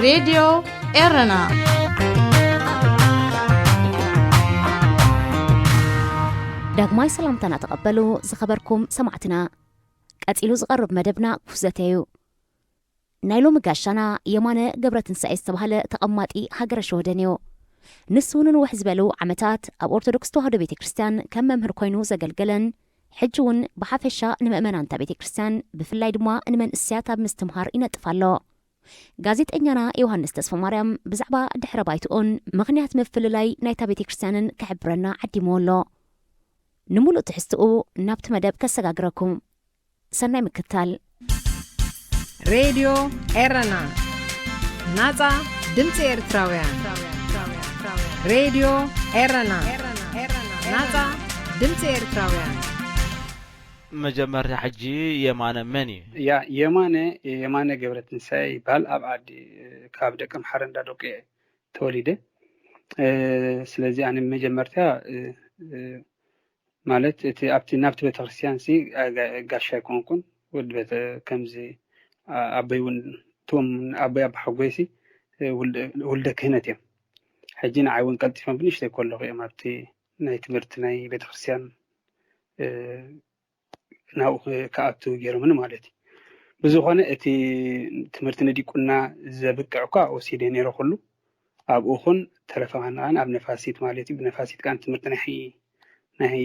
ሬድዮ ኤረና። ዳግማይ ሰላምታና ተቐበሉ ዝኸበርኩም ሰማዕትና። ቀጺሉ ዝቐርብ መደብና ክፉት ዘተ እዩ። ናይ ሎሚ ጋሻና የማነ ገብረትንሳኤ ዝተባህለ ተቐማጢ ሃገረ ሽወደን እዩ። ንሱ ንንውሕ ዝበሉ ዓመታት ኣብ ኦርቶዶክስ ተዋህዶ ቤተ ክርስቲያን ከም መምህር ኮይኑ ዘገልገለን ሕጂ እውን ብሓፈሻ ንምእመናንታ ቤተ ክርስቲያን ብፍላይ ድማ ንመንእሰያት ኣብ ምስትምሃር ይነጥፍ ኣሎ። ጋዜጠኛና ዮሃንስ ተስፋ ማርያም ብዛዕባ ድሕረ ባይትኡን ምኽንያት ምፍልላይ ናይታ ቤተ ክርስቲያንን ክሕብረና ዓዲምዎ ኣሎ። ንምሉእ ትሕዝትኡ ናብቲ መደብ ከሰጋግረኩም። ሰናይ ምክትታል። ሬድዮ ኤረና፣ ናጻ ድምጺ ኤርትራውያን። ሬድዮ ኤረና፣ ናጻ ድምጺ ኤርትራውያን። መጀመርታ ሕጂ የማነ መን እዩ? ያ የማነ የማነ ገብረትንሳኤ ይበሃል። ኣብ ዓዲ ካብ ደቂ ኣምሓረ እንዳደቁ እየ ተወሊደ። ስለዚ ኣነ መጀመርታ ማለት እቲ ኣብቲ ናብቲ ቤተክርስትያን ሲ ጋሻ ኣይኮንኩን። ወዲ ቤተ ከምዚ ኣቦይ እውን እቶም ኣቦይ ኣባ ሓጎይ ሲ ውልደ ክህነት እዮም። ሕጂ ንዓይ እውን ቀልጢፎም ብንእሽተይ ከለኹ እዮም ኣብቲ ናይ ትምህርቲ ናይ ቤተክርስትያን ናብኡ ክኣቱ ገይሮምኒ ማለት እዩ። ብዝኾነ እቲ ትምህርቲ ንዲቁና ዘብቅዕ እኳ ወሲደ ነይረ ኩሉ ኣብኡ ኹን ተረፈ ከዓን ኣብ ነፋሲት ማለት እዩ። ብነፋሲት ከዓ ትምህርቲ ናይ ናይ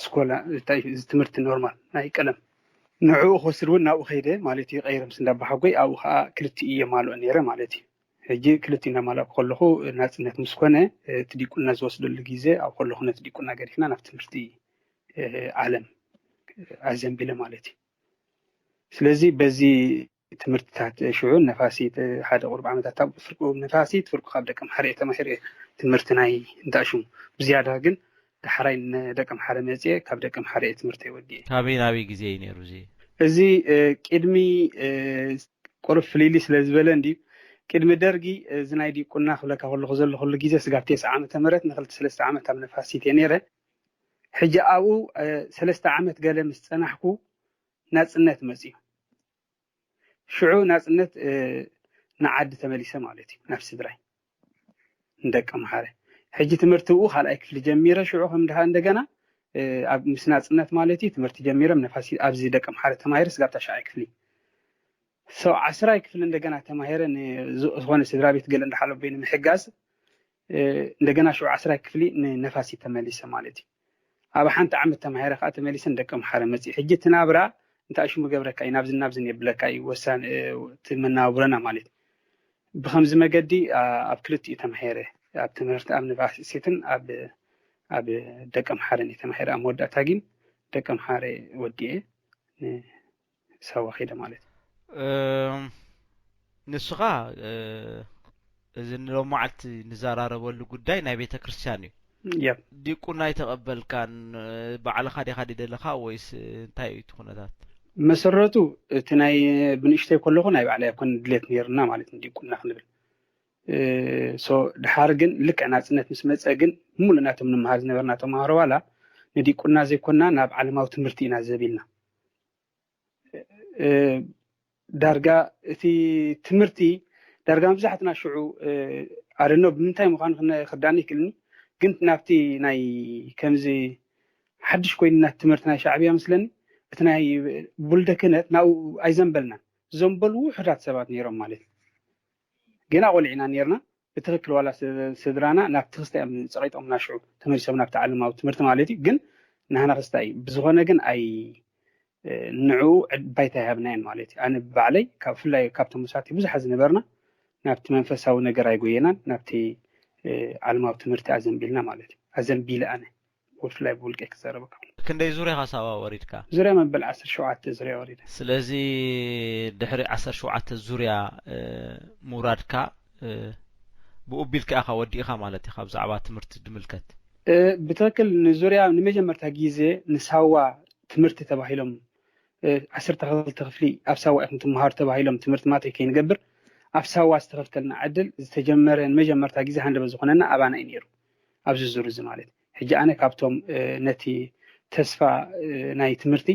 ስኮላ እንታይ እዩ፣ እዚ ትምህርቲ ኖርማል ናይ ቀለም ንዕኡ ክወስድ እውን ናብኡ ከይደ ማለት እዩ። ቀይረ ምስ እንዳባሓጎይ ኣብኡ ከዓ ክልቲኡ የማልኦ ነይረ ማለት እዩ። ሕጂ ክልቲኡ እናማላእኩ ከለኹ ናፅነት ምስ ኮነ እቲ ዲቁና ዝወስደሉ ግዜ ኣብ ከለኹ ነቲ ዲቁና ገዲፍና ናብ ትምህርቲ ዓለም ኣዘንቢለ ማለት እዩ። ስለዚ በዚ ትምህርትታት ሽዑ ነፋሲት ሓደ ቁሩብ ዓመታት ኣብ ፍርቁ ነፋሲት ፍርቁ ካብ ደቂ ኣምሓረ እየ ተማሂረ ትምህርቲ ናይ እንታይ ሽሙ ብዝያዳ ግን ዳሕራይ ንደቂ ኣምሓረ መፅየ ካብ ደቂ ኣምሓረ እየ ትምህርተይ ወዲኤ። ካበይ ናበይ ግዜ እዩ ነይሩ እዚ? እዚ ቅድሚ ቁሩብ ፍልይልይ ስለ ዝበለ እንድዩ። ቅድሚ ደርጊ እዚ ናይ ዲቁና ክብለካ ከለኹ ዘለኹሉ ግዜ ስጋብ ቴስዓ ዓመተ ምህረት ንክልተ ሰለስተ ዓመት ኣብ ነፋሲት እየ ነይረ። ሕጂ ኣብኡ ሰለስተ ዓመት ገለ ምስ ፀናሕኩ ናፅነት መፅዩ። ሽዑ ናፅነት ንዓዲ ተመሊሰ ማለት እዩ፣ ናብ ስድራይ ንደቂ ኣምሓረ። ሕጂ ትምህርቲ ብኡ ካልኣይ ክፍሊ ጀሚረ። ሽዑ ከም ድሃ እንደገና ኣብ ምስ ናፅነት ማለት እዩ ትምህርቲ ጀሚረ ነፋሲ ኣብዚ ደቂ ኣምሓረ ተማሂረ ስጋብ ታሽዓይ ክፍሊ። ሰው ዓስራይ ክፍሊ እንደገና ተማሂረ ዝኾነ ስድራ ቤት ገለ እንዳሓለቦይ ንምሕጋዝ እንደገና ሽዑ ዓስራይ ክፍሊ ንነፋሲት ተመሊሰ ማለት እዩ። ኣብ ሓንቲ ዓመት ተማሂረ ከዓ ተመሊሰ ንደቂ ኣምሓረ መፅእ። ሕጂ እቲ ናብራ እንታይ ሽሙ ገብረካ እዩ ናብዝን ናብዝን የብለካ እዩ ወሳን እቲ መናብሮና ማለት ብከምዚ መገዲ ኣብ ክልቲኡ ተማሂረ ኣብ ትምህርቲ ኣብ ነፋሲትን ኣብ ኣብ ደቂ ኣምሓረን እየ ተማሂረ ኣብ መወዳእታ ግን ደቂ ኣምሓረ ወዲኤ ንሳዋ ከይደ ማለት እዩ። ንስኻ እዚ ንሎማዓልቲ ንዘራረበሉ ጉዳይ ናይ ቤተ ክርስቲያን እዩ። የብ ዲቁና ኣይተቐበልካን ባዕልኻ ዲኻ ድደለኻ ወይስ እንታይ እዩ እቲ ኩነታት? መሰረቱ እቲ ናይ ብንእሽተይ ከለኹ ናይ ባዕላይ ኣይኮነ ድሌት ነይርና ማለት ንዲቁና ክንብል ሶ ድሓር ግን ልክዕ ናፅነት ምስ መፀ ግን ሙሉእ ናቶም ንምሃር ዝነበርና ተምሃሮ ዋላ ንዲቁና ዘይኮና ናብ ዓለማዊ ትምህርቲ ኢና ዘቢልና ዳርጋ እቲ ትምህርቲ ዳርጋ መብዛሕትና ሽዑ ኣደኖ ብምንታይ ምዃኑ ክርዳእኒ ይክልኒ ግን ናብቲ ናይ ከምዚ ሓድሽ ኮይኑ ናት ትምህርቲ ናይ ሻዕብያ ምስለኒ እቲ ናይ ቡልደ ክህነት ናብኡ ኣይዘንበልናን ዘንበሉ ውሑዳት ሰባት ነይሮም ማለት እዩ ገና ቆልዒና ነርና ብትክክል ዋላ ስድራና ናብ ትክስታ እዮም ፀቂጦምና ሽዑ ተመሊሶም ናብቲ ዓለማዊ ትምህርቲ ማለት እዩ ግን ናህና ክስታ እዩ ብዝኮነ ግን ኣይ ንዕኡ ባይታ ይሃብናየን ማለት እዩ ኣነ ብባዕለይ ብፍላይ ካብቶም መሳቲ ብዙሓት ዝነበርና ናብቲ መንፈሳዊ ነገር ኣይጎየናን ናብቲ ዓለማዊ ትምህርቲ ኣዘንቢልና ማለት እዩ ኣዘንቢለ ኣነ ብፍላይ ብውልቀይ ክዛረበካ ክንደይ ዙርያ ካሳዋ ወሪድካ ዙርያ መበል ዓሰርተ ሸውዓተ ዙርያ ወሪደ ስለዚ ድሕሪ ዓሰርተ ሸውዓተ ዙርያ ምውራድካ ብኡ ቢልካ ኢኻ ወዲእኻ ማለት እዩ ካብ ዛዕባ ትምህርቲ ድምልከት ብትክክል ንዙርያ ንመጀመርታ ግዜ ንሳዋ ትምህርቲ ተባሂሎም ዓሰርተ ክልተ ክፍሊ ኣብ ሳዋ ኢኹም ትምሃሩ ተባሂሎም ትምህርቲ ማትሪክ ከይንገብር ኣብ ሳዋ ዝተኸፍተልና ዕድል ዝተጀመረ ንመጀመርታ ግዜ ሃንደበት ዝኾነና ኣባና እዩ ነይሩ ኣብዚ ዙር እዚ ማለት ሕጂ ኣነ ካብቶም ነቲ ተስፋ ናይ ትምህርቲ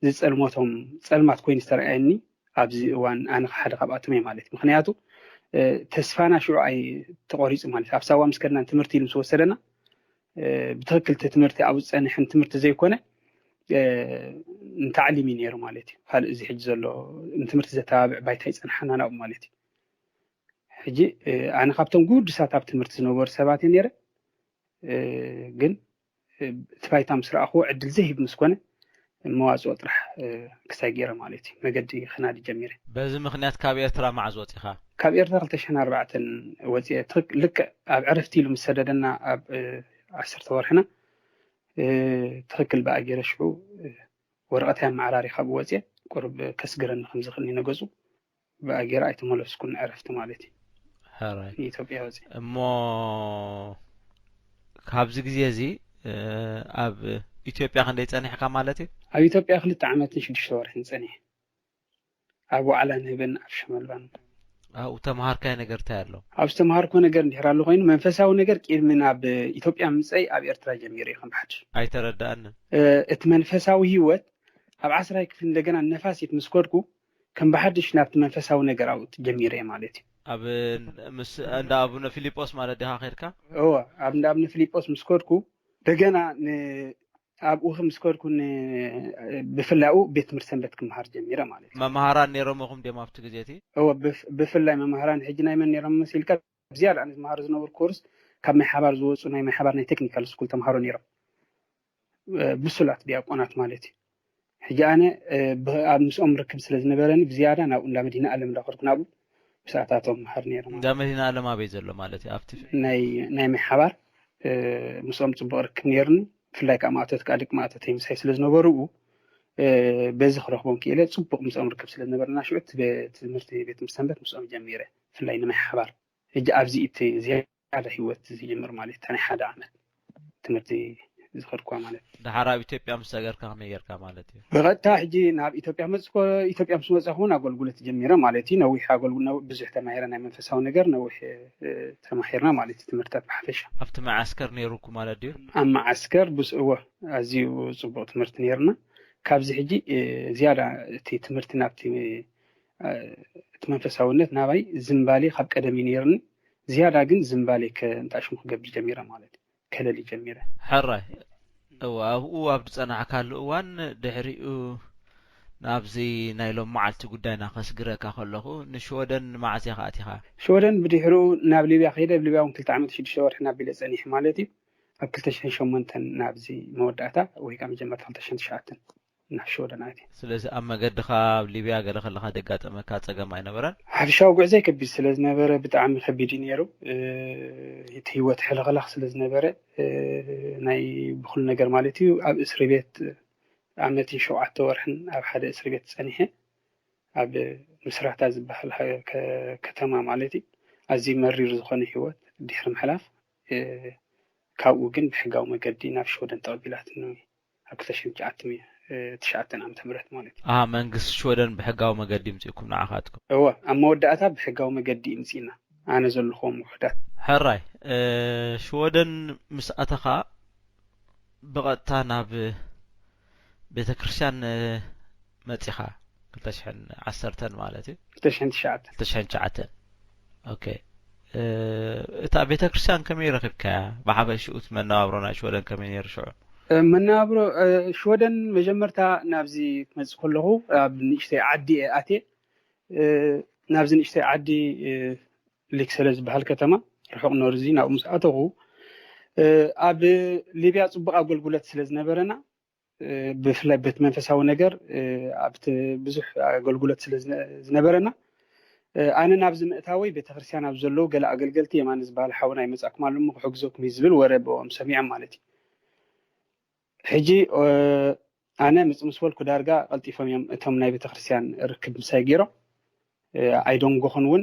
ዝፀልሞቶም ፀልማት ኮይኑ ዝተረኣየኒ ኣብዚ እዋን ኣነ ሓደ ካብኣቶም እየ ማለት ምክንያቱ ተስፋና ሽዑ ኣይ ተቆሪፁ ማለት ኣብ ሳዋ ምስ ከድና ትምህርቲ ኢሉ ምስ ወሰደና ብትክክል ትምህርቲ ኣብኡ ዝፀንሐን ትምህርቲ ዘይኮነ ንታዕሊም እዩ ነይሩ ማለት እዩ። ካልእ እዚ ሕጂ ዘሎ ንትምህርቲ ዘተባብዕ ባይታ ይፀንሓና ናብኡ ማለት እዩ። ሕጂ ኣነ ካብቶም ጉዱሳት ኣብ ትምህርቲ ዝነበሩ ሰባት እየ ነይረ። ግን እቲ ባይታ ምስ ረኣኽዎ ዕድል ዘይህብ ምስ ኮነ መዋፅኦ ጥራሕ ክሳይ ገይረ ማለት እዩ መገዲ ክናዲ ጀሚረ። በዚ ምክንያት ካብ ኤርትራ መዓዝ ወፂኻ? ካብ ኤርትራ ክልተ ሽሕን ኣርባዕተን ወፂአ ልክዕ ኣብ ዕረፍቲ ኢሉ ምስ ሰደደና ኣብ ዓሰርተ ወርሕና ትክክል ብኣገይረ ሽዑ ወረቐት ኣመዓራሪኻ ብወፅአ ቁሩብ ከስግረኒ ከምዝኽእል ነገፁ ብኣገይረ ኣይተመለስኩን ዕረፍቲ ማለት እዩ። ሕራይ ንኢትዮጵያ ወፅአ እሞ ካብዚ ግዜ እዚ ኣብ ኢትዮጵያ ክንደይ ጸኒሕካ ማለት እዩ? ኣብ ኢትዮጵያ ክልተ ዓመትን ሽዱሽተ ወርሕን ፀኒሐ ኣብ ዋዕላ ንህብን ኣብ ሸመልባን ኣብኡ ተምሃርካይ ነገር እንታይ ኣሎ? ኣብ ዝተምሃርኮ ነገር እንድሕር ኣሎ ኮይኑ መንፈሳዊ ነገር ቅድሚ ናብ ኢትዮጵያ ምፀይ ኣብ ኤርትራ ጀሚረ እዩ ከም ብሓድሽ ኣይተረዳኣንን። እቲ መንፈሳዊ ህይወት ኣብ ዓስራይ ክፍሊ እንደገና ነፋሲት ምስ ከድኩ ከም ብሓድሽ ናብቲ መንፈሳዊ ነገር ኣብኡ ጀሚረ ማለት እዩ። ኣብ ምስ እንዳ ኣቡነ ፊሊጶስ ማለት ዲኻ ከድካ? እወ ኣብ እንዳ ኣቡነ ፊሊጶስ ምስ ከድኩ እንደገና ኣብኡ ምስ ከድኩ ብፍላይኡ ቤት ትምህርቲ ሰንበት ክመሃር ጀሚረ ማለት እዩ። መምሃራን ነይሮም ኹም ድዮም ኣብቲ ግዜ እቲ? እወ ብፍላይ መምሃራን ሕጂ ናይ መን ነይሮም መሲልካ ብዝያዳ ኣነ ዝመሃሮ ዝነበርኩ ኮርስ ካብ ማይ ሓባር ዝወፁ ናይ ማይ ሓባር ናይ ቴክኒካል ስኩል ተምሃሮ ነይሮም። ብሱላት ዲያቆናት ማለት እዩ። ሕጂ ኣነ ኣብ ምስኦም ርክብ ስለ ዝነበረኒ ብዝያዳ ናብኡ እንዳ መድህና ኣለም እንዳኸድኩ ናብኡ ብሰዓታቶም ምሃር ነይረ ማለት እንዳ መድህና ኣለም ኣበይ ዘሎ ማለት እዩ ኣብቲ ናይ ናይ ማይ ሓባር ምስኦም ፅቡቅ ርክብ ነይርኒ ብፍላይ ከዓ ማእቶት ከዓ ደቂ ማእቶተይ ምሳይ ስለ ዝነበሩ በዚ ክረክቦም ክኢለ ፅቡቅ ምስኦም ርክብ ስለ ዝነበረና ሽዑ ትምህርቲ ቤት ሰንበት ምስኦም ጀሚረ ብፍላይ ንማይ ሓባር ሕጂ ኣብዚ እቲ ዝያዳ ህይወት ዝጅምር ማለት እታ ናይ ሓደ ዓመት ትምህርቲ ዝኸድኳ ማለት እዩ። ደሓር ኣብ ኢትዮጵያ ምስ ሰገርካ ከመይ ጌርካ ማለት እዩ? ብቐጥታ ሕጂ ናብ ኢትዮጵያ መፅኮ ኢትዮጵያ ምስ መፃኹ እውን ኣገልግሎት ጀሚረ ማለት እዩ። ነዊሕ ኣገልግሎ ብዙሕ ተማሂረ ናይ መንፈሳዊ ነገር ነዊሕ ተማሂርና ማለት እዩ። ትምህርትታት ብሓፈሻ ኣብቲ መዓስከር ነይሩኩ ማለት ድዩ? ኣብ መዓስከር ብስ እወ ኣዝዩ ፅቡቅ ትምህርቲ ነይርና። ካብዚ ሕጂ ዝያዳ እቲ ትምህርቲ ናብቲ እቲ መንፈሳውነት ናባይ ዝንባሌ ካብ ቀደም እዩ ነይርኒ። ዝያዳ ግን ዝንባሌ ከንጣሽሙ ክገብር ጀሚረ ማለት እዩ። ከለሊ ጀሚረ። ሕራይ እወ ኣብኡ ኣብ ዝጸናሕካሉ እዋን ድሕሪኡ ናብዚ ናይ ሎም መዓልቲ ጉዳይና ከስግረካ ከለኹ ንሽወደን መዓዝ ኢኻ ኣቲኻ? ሽወደን ብድሕሪኡ ናብ ሊብያ ከይደ ኣብ ሊብያ እውን ክልተ ዓመት ሽዱሽተ ወርሒ ናቢለ ጸኒሐ ማለት እዩ። ኣብ ክልተ ሽሕን ሸሞንተን ናብዚ መወዳእታ ወይ ከዓ መጀመርታ ክልተ ሽሕን ትሽዓተን ናብ ሽወደን ኣትየ። ስለዚ ኣብ መገድኻ ኣብ ሊብያ ገለ ከለኻ ዘጋጠመካ ጸገም ኣይነበረን? ሓፈሻዊ ጉዕዞይ ከቢድ ስለ ዝነበረ ብጣዕሚ ከቢድ እዩ ነይሩ። እቲ ህይወት ሕልኽላኽ ስለ ዝነበረ ናይ ብኹሉ ነገር ማለት እዩ ኣብ እስሪ ቤት ዓመትን ሸውዓተ ወርሕን ኣብ ሓደ እስሪ ቤት ጸኒሐ ኣብ ምስራታ ዝበሃል ከተማ ማለት እዩ ኣዝዩ መሪር ዝኾነ ህይወት ድሕሪ ምሕላፍ ካብኡ ግን ብሕጋዊ መገዲ ናብ ሽወደን ተቐቢላትኒ ኣብ ክልተ ሽሕን ትሽዓተን ዓመተ ምህረት ማለት እዩ። ኣሃ መንግስቲ ሽወደን ብሕጋዊ መገዲ ይምፅእኩም ንዓኻትኩም? እወ ኣብ መወዳእታ ብሕጋዊ መገዲ ይምፅእና ኣነ ዘለኹዎም ውሑዳት። ሕራይ ሽወደን ምስ ኣተኻ ብቐጥታ ናብ ቤተ ክርስቲያን መፂኻ ክልተ ሽሕን ዓሰርተን ማለት እዩ። ክልተ ሽሕን ትሽዓተን። ክልተ ሽሕን ትሽዓተን ኦኬ እታ ቤተ ክርስቲያን ከመይ ረኺብካያ? ብሓፈሽኡ እቲ መነባብሮ ናይ ሽወደን ከመይ ነይሩ ሽዑ? መነባብሮ ሽወደን መጀመርታ ናብዚ ክመፅእ ከለኹ ኣብ ንእሽተይ ዓዲ እየ ኣትየ። ናብዚ ንእሽተይ ዓዲ ሊክሰለ ዝበሃል ከተማ ርሑቕ ኖርዚ ናብኡ ምስ ኣተኹ ኣብ ሊብያ ፅቡቕ ኣገልግሎት ስለ ዝነበረና ብፍላይ በቲ መንፈሳዊ ነገር ኣብቲ ብዙሕ ኣገልግሎት ስለ ዝነበረና ኣነ ናብዚ ምእታወይ ቤተክርስትያን ኣብ ዘለዉ ገለ ኣገልገልቲ የማነ ዝበሃል ሓውና ይመፃኩም ኣሎ እሞ ክሕግዘኩም እዩ ዝብል ወረ ብኦም ሰሚዖም ማለት እዩ። ሕጂ ኣነ ምፅ ምስ በልኩ ዳርጋ ቀልጢፎም እዮም እቶም ናይ ቤተክርስትያን ርክብ ምሳይ ገይሮም ኣይደንጎኹን እውን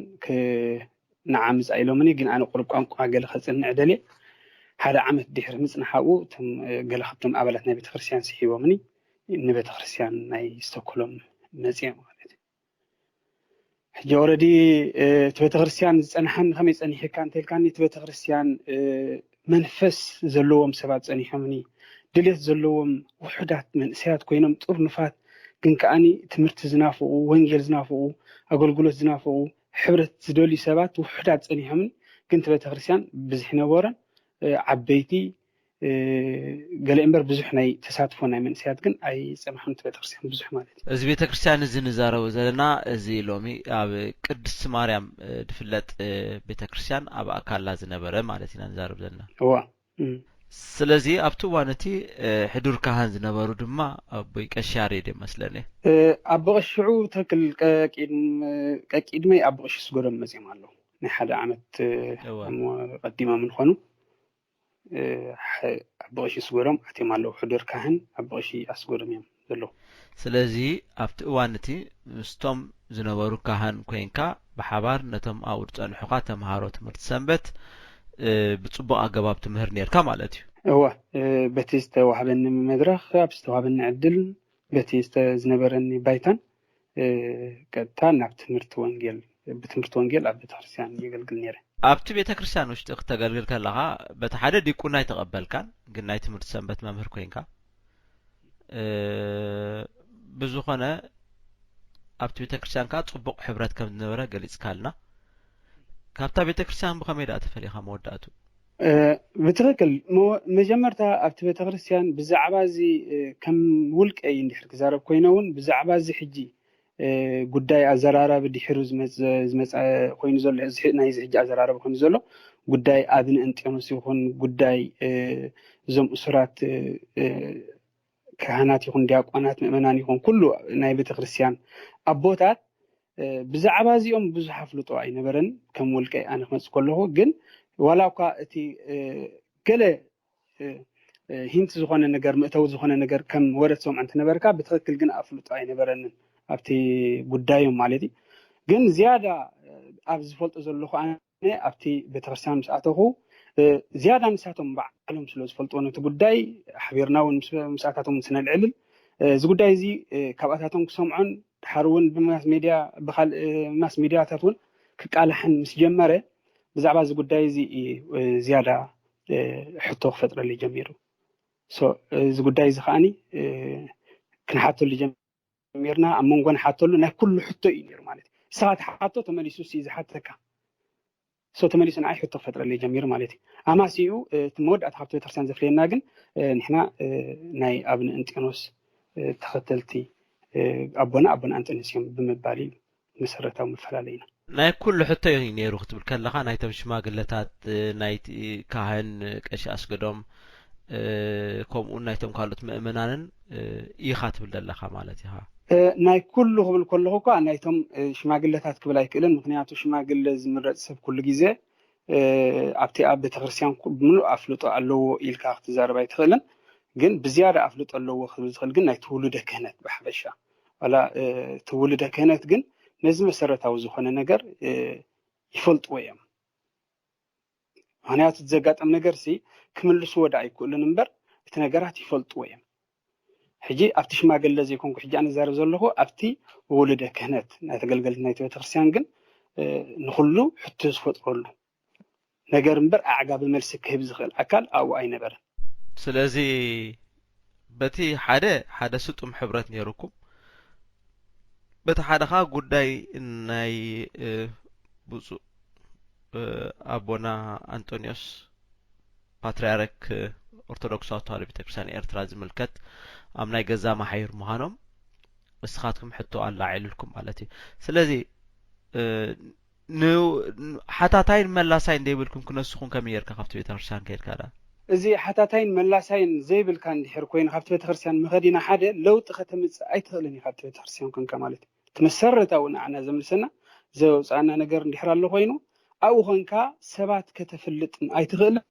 ንዓ ምፃእ ኢሎምኒ ግን ኣነ ቁሩብ ቋንቋ ገለ ከፅንዕ ደልየ ሓደ ዓመት ድሕሪ ምፅናሕ ኣብኡ እቶም ገለ ካብቶም ኣባላት ናይ ቤተክርስትያን ስሒቦምኒ ንቤተክርስትያን ናይ ስቶክሆልም መፅየ ማለት እዩ ሕጂ ኦረዲ እቲ ቤተክርስትያን ዝፀንሓኒ ከመይ ፀኒሕካ እንተልካኒ እቲ ቤተክርስትያን መንፈስ ዘለዎም ሰባት ፀኒሖምኒ ድሌት ዘለዎም ውሑዳት መንእሰያት ኮይኖም ጥርኑፋት ግን ከዓኒ ትምህርቲ ዝናፍቑ ወንጌል ዝናፍቑ ኣገልግሎት ዝናፍቑ ሕብረት ዝደልዩ ሰባት ውሑዳት ጸኒሖምን፣ ግን እቲ ቤተክርስትያን ብዝሒ ነበሮን፣ እ፣ ዓበይቲ፣ እ፣ ገለ እምበር ብዙሕ ናይ ተሳትፎ ናይ መንእሰያት ግን ኣይጸንሖን፣ እቲ ቤተክርስትያን ብዙሕ ማለት እዩ። እዚ ቤተክርስትያን እዚ ንዛረቦ ዘለና፣ እዚ ሎሚ ኣብ ቅድስቲ ማርያም፣ እ፣ ዝፍለጥ፣ እ፣ ቤተክርስትያን ኣብ ኣካላ ዝነበረ ማለት ኢና ንዛረብ ዘለና። እዋ። እም። ስለዚ ኣብቲ እዋን እቲ፣ እ፣ ሕዱር ካህን ዝነበሩ ድማ ኣቦይ ቀሺ ያሬድ እዮም መስለኒ። እ፣ ኣቦ ቀሺ ሽዑ ትኽክል፣ ቀቂድም-፣ ቀቂድመይ ኣቦ ቀሺ ኣስገዶም መጺኦም ኣለዉ። ናይ ሓደ ዓመት፣ እ፣ እወ። እሞ ቀዲሞም እንኾኑ፣ እ፣ ሐ-፣ ኣቦ ቀሺ ኣስገዶም ኣትዮም ኣለዉ። ሕዱር ካህን ኣቦ ቀሺ ኣስገዶም እዮም ዘለዉ። ስለዚ ኣብቲ እዋን እቲ ምስቶም ዝነበሩ ካህን ኮይንካ ብሓባር ነቶም ኣብኡ ዝጸንሑኻ ተምሃሮ ትምህርቲ ሰንበት፣ እ፣ ብጽቡቕ ኣገባብ ትምህር ኔርካ ማለት እዩ። እወ፣ እ፣ በቲ ዝተዋህበኒ መድረኽ፣ ኣብ ዝተዋህበኒ ዕድል፣ በቲ ዝተ-፣ ዝነበረኒ ባይታን፣ እ፣ ቀጥታ ናብ ትምህርቲ ወንጌል፣ ብትምህርቲ ወንጌል ኣብ ቤተክርስትያን የገልግል ኔረ። ኣብቲ ቤተክርስትያን ውሽጢ ክተገልግል ከለኻ፣ በቲ ሓደ ዲቁና ኣይተቐበልካን፣ ግን ናይ ትምህርቲ ሰንበት መምህር ኮይንካ፣ እ፣ ብዝኾነ ኣብቲ ቤተክርስትያን ከኣ ጽቡቕ ሕብረት ከም ዝነበረ ገሊጽካልና። ካብታ ቤተክርስትያን ብኸመይ ደኣ ተፈሊኻ መወዳእቱ? እ፣ ብትኽክል። መ-፣ መጀመርታ ኣብቲ ቤተክርስትያን ብዛዕባ እዚ፣ እ፣ ከም ውልቀይ እንድሕር ክዛረብ ኮይነ እውን ብዛዕባ እዚ ሕጂ፣ እ፣ ጉዳይ ኣዘራራቢ ድሒሩ ዝመጽ-፣ ዝመጸ ኮይኑ ዘሎ፣ እዚ፣ ናይዚ ሕጂ ኣዘራራቢ ኮይኑ ዘሎ ጉዳይ ኣብነ እንጤኖስ ይኹን ጉዳይ፣ እ፣ እዞም እሱራት፣ እ፣ እ፣ ካህናት ይኹን ዲያቆናት፣ ምእመናን ይኹን ኩሉ ናይ ቤተክርስትያን ኣቦታት፣ እ፣ ብዛዕባ እዚኦም ብዙሕ ኣፍልጦ ኣይነበረን። ከም ውልቀይ ኣነ ክመጽእ ከለኹ ግን ዋላ እኳ እቲ፣ እ፣ ገለ፣ እ፣ እ፣ ሂንት ዝኾነ ነገር፣ መእተዊ ዝኾነ ነገር ከም ወረ ትሰምዖ እንተነበርካ፣ ብትኽክል ግን ኣፍልጦ ኣይነበረንን ኣብቲ ጉዳዮም ማለት እዩ። ግን ዝያዳ፣ እ፣ ኣብ ዝፈልጦ ዘለኹ ኣነ ኣብቲ ቤተክርስትያን ምስ ኣተኹ፣ እ፣ ዝያዳ ንሳቶም ባዕሎም ስለ ዝፈልጥዎ ነቲ ጉዳይ ሓቢርና እውን ምስ፣ ምስኣታቶም ስነልዕልል፣ እ፣ እዚ ጉዳይ እዚ፣ እ፣ ካብኣታቶም ክሰምዖን ድሓር እውን ብማስ ሜድያ፣ ብኻልእ፣ እ፣ ማስ ሜድያታት እውን ክቃላሕን ምስ ጀመረ፣ ብዛዕባ እዚ ጉዳይ እዚ እዩ፣ እ፣ ዝያዳ፣ እ፣ ሕቶ ክፈጥረለይ ጀሚሩ። ሶ፣ እዚ ጉዳይ እዚ ከኣኒ፣ እ፣ ክንሓተሉ ጀሚርና፣ ኣብ መንጎ ንሓተሉ ናይ ኩሉ ሕቶ እዩ ነይሩ ማለት እዩ። ንስኻ ትሓቶ ተመሊሱ እዩ ዝሓተካ። ሶ፣ ተመሊሱ ንዓይ ሕቶ ክፈጥረለይ ጀሚሩ ማለት እዩ። ኣማሲኡ፣ እ፣ እቲ መወዳእታ ካብቲ ቤተክርስትያን ዘፍለየና ግን፣ እ፣ ንሕና፣ እ፣ ናይ ኣብነ እንጢኖስ፣ እ፣ ተኸተልቲ፣ እ፣ ኣቦና፣ ኣቦና ኣንጠንዮስ እዮም ብምባል እዩ መሰረታዊ መፈላለይና። ናይ ኩሉ ሕቶ እዩ ነይሩ ክትብል ከለኻ፣ ናይቶም ሽማግለታት፣ እ፣ ናይቲ ካህን ቀሺ ኣስገዶም፣ እ፣ ከምኡውን ናይቶም ካልኦት ምእመናንን፣ እ፣ ኢኻ ትብል ዘለኻ ማለት ኢኻ። እ፣ ናይ ኩሉ ክብል ከለኹ እኳ ናይቶም፣ እ፣ ሽማግለታት ክብል ኣይክእልን፣ ምኽንያቱ ሽማግለ ዝምረጽ ሰብ ኩሉ ግዜ፣ እ፣ ኣብቲ ኣብ ቤተክርስትያን ኩ-፣ ብምሉእ ኣፍልጦ ኣለዎ ኢልካ ክትዛረብ ኣይትኽእልን። ግን ብዝያዳ ኣፍልጦ ኣለዎ ክብል ዝኽእል ግን ናይቲ ውሉደ ክህነት ብሓፈሻ። ዋላ፣ እ፣ እቲ ውሉደ ክህነት ግን ነዚ መሰረታዊ ዝኾነ ነገር፣ እ፣ ይፈልጥዎ እዮም። ምኽንያቱ እቲ ዘጋጠም ነገርሲ ክምልስዎ ደኣ ኣይክእሉን እምበር እቲ ነገራት ይፈልጥዎ እዮም። ሕጂ ኣብቲ ሽማግለ ዘይኮንኩ ሕጂ ኣነ ዝዛረብ ዘለኹ ኣብቲ ውሉደ ክህነት ናይ ተገልገልቲ ናይቲ ቤተክርስትያን ግን፣ እ፣ ንኹሉ ሕቶ ዝፈጥረሉ ነገር እምበር ኣዕጋቢ መልሲ ክህብ ዝኽእል ኣካል ኣብኡ ኣይነበረን። ስለዚ በቲ ሓደ፣ ሓደ ስጡም ሕብረት ነይሩኩም፣ በቲ ሓደ ኸኣ ጉዳይ ናይ፣ እ፣ ብፁዕ፣ እ፣ ኣቦና ኣንጦንዮስ ፓትርያርክ ኦርቶዶክሳዊት ተዋህዶ ቤተክርስትያን ኤርትራ ዝምልከት ኣብ ናይ ገዛ መሓይር ምዃኖም ንስኻትኩም ሕቶ ኣላዒሉልኩም ማለት እዩ። ስለዚ፣ እ፣ ን-፣ ን-፣ ሓታታይን መላሳይን ዘይብልኩም ክነስኹም ከመይ ጌርካ ካብቲ ቤተክርስትያን ከይድካ ደኣ? እዚ ሓታታይን መላሳይን ዘይብልካ እንድሕር ኮይኑ ካብቲ ቤተክርስትያን ምኸዲና ሓደ ለውጢ ከተምጽእ ኣይትኽእልን ኢኻ ካብቲ ቤተክርስትያን ኮንካ ማለት እዩ። እቲ መሰረታዊ ንዓና ዘምልሰና ዘውፅኣና ነገር እንድሕር ኣሎ ኮይኑ ኣብኡ ኮንካ ሰባት ከተፍልጥ ኣይትኽእልን።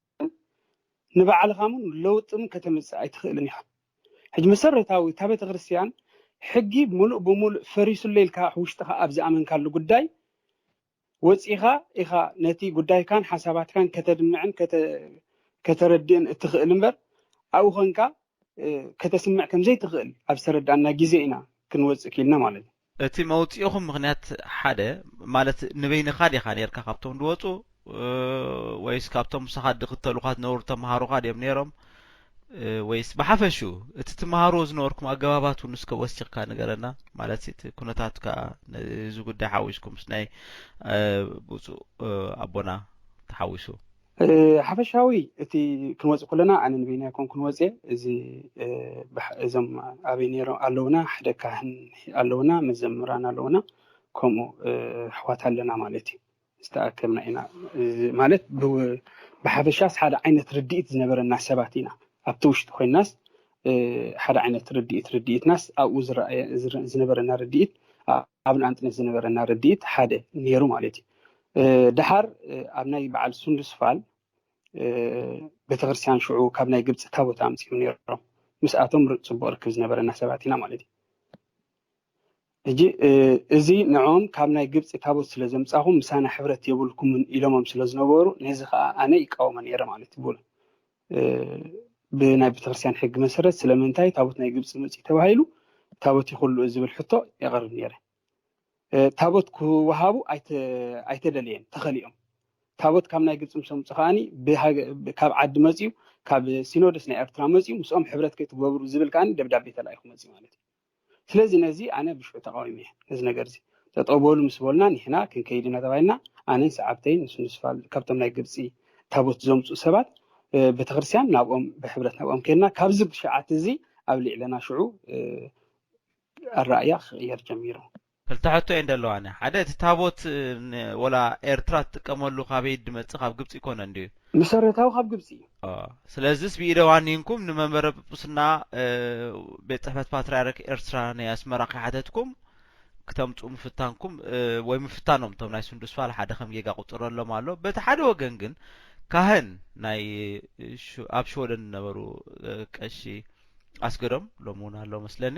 ንባዕልኻ እውን ለውጢ እውን ከተምጽእ ኣይትኽእልን ኢኻ። ሕጂ መሰረታዊ እታ ቤተክርስትያን ሕጊ ሙሉእ ብሙሉእ ፈሪሱሎ ኢልካ ውሽጥኻ ኣብ ዝኣመንካሉ ጉዳይ ወጺኻ ኢኻ ነቲ ጉዳይካን ሓሳባትካን ከተድምዕን ከተ-፣ ከተረድእን እትኽእል እምበር ኣብኡ ኮንካ፣ እ፣ ከተስምዕ ከም ዘይትኽእል ኣብ ዝተረድኣና ግዜ ኢና ክንወጽእ ክኢልና ማለት እዩ። እቲ መውጽኢኹም ምኽንያት ሓደ ማለት ንበይንኻ ዲኻ ኔርካ ካብቶም ዝወጹ፣ እ፣ ወይስ ካብቶም ምሳኻ ዝኽተሉኻ ዝነበሩ ተምሃሮኻ ድዮም ኔሮም? ወይስ ብሓፈሽኡ እቲ ትመሃርዎ ዝነበርኩም ኣገባባት እውን እስከ ወሲኽካ ንገረና? ማለት እቲ ኩነታት ከኣ ነዚ ጉዳይ ሓዊስኩም ምስ ናይ ብፁዕ ኣቦና ተሓዊሱ። ሓፈሻዊ እቲ ክንወፅእ ከለና ኣነ ንበይና ይኮንኩ ንወፅእ እዚ እዞም ኣበይ ነይሮም ኣለውና፣ ሓደ ካህን ኣለውና፣ መዘምራን ኣለውና፣ ከምኡ ኣሕዋት ኣለና ማለት እዩ። ዝተኣከብና ኢና ማለት ብሓፈሻስ ሓደ ዓይነት ርድኢት ዝነበረና ሰባት ኢና። ኣብቲ ውሽጢ ኮይናስ ሓደ ዓይነት ርድኢት ርድኢትናስ ኣብኡ ዝረኣየ ዝነበረና ርድኢት ኣብ ንኣንጥነት ዝነበረና ርድኢት ሓደ ነይሩ ማለት እዩ። ደሓር ኣብ ናይ በዓል ሱንዱስ ፋል ቤተክርስትያን ሽዑ ካብ ናይ ግብፂ ታቦት ኣምፅኦም ነይሮም። ምስኣቶም ጽቡቅ ርክብ ዝነበረና ሰባት ኢና ማለት እዩ። ሕጂ እዚ ንዕኦም ካብ ናይ ግብፂ ታቦት ስለ ዘምፃኹም ምሳና ሕብረት የብልኩምን ኢሎሞም ስለ ዝነበሩ ነዚ ከዓ ኣነ ይቃወሞ ነይረ ማለት ይብሉ። ብናይ ቤተክርስትያን ሕጊ መሰረት ስለምንታይ ታቦት ናይ ግብፂ መፅኡ ተባሂሉ ታቦት ይኹልኡ ዝብል ሕቶ የቐርብ ነይረ። ታቦት ክወሃቡ ኣይተደለየን፣ ተኸሊኦም። ታቦት ካብ ናይ ግብፂ ምስ ኣምፁ ከዓኒ ካብ ዓዲ መፅኡ ካብ ሲኖዶስ ናይ ኤርትራ መፅኡ ምስኦም ሕብረት ከይትገብሩ ዝብል ከዓኒ ደብዳቤ ተላኢኹ መፅኡ ማለት እዩ። ስለዚ ነዚ ኣነ ብሽዑ ተቃዊመ እየ። ነዚ ነገር እዚ ጠጠው በሉ ምስ በሉና ንሕና ክንከይድ ኢና ተባሂልና ኣነን ሰዓብተይን ንስንስፋል ካብቶም ናይ ግብፂ ታቦት ዘምፁ ሰባት ቤተክርስትያን ናብኦም ብሕብረት ናብኦም ከይድና ካብዚ ብሽዓት እዚ ኣብ ልዕለና ሽዑ ኣረኣያ ክቕየር ጀሚሩ። ክልተ ሕቶ እየን ዘለዋኒ። ሓደ እቲ ታቦት ወላ ኤርትራ ትጥቀመሉ ካበይ ድመጽእ ካብ ግብፂ ይኮነ እንድዩ? መሰረታዊ ካብ ግብፂ እዩ። ስለዚስ ብኢደ ዋኒንኩም ንመንበረ ጵጵስና ቤት ጽሕፈት ፓትርያርክ ኤርትራ ናይ ኣስመራ ከይሓተትኩም ክተምፁ ምፍታንኩም ወይ ምፍታኖም እቶም ናይ ስንዱስ ፋል ሓደ ከም ጌጋ ቁፅረሎም ኣሎ። በቲ ሓደ ወገን ግን ካህን ናይ ኣብ ሽወደን ዝነበሩ ቀሺ ኣስገዶም ሎሚ እውን ኣሎ መስለኒ።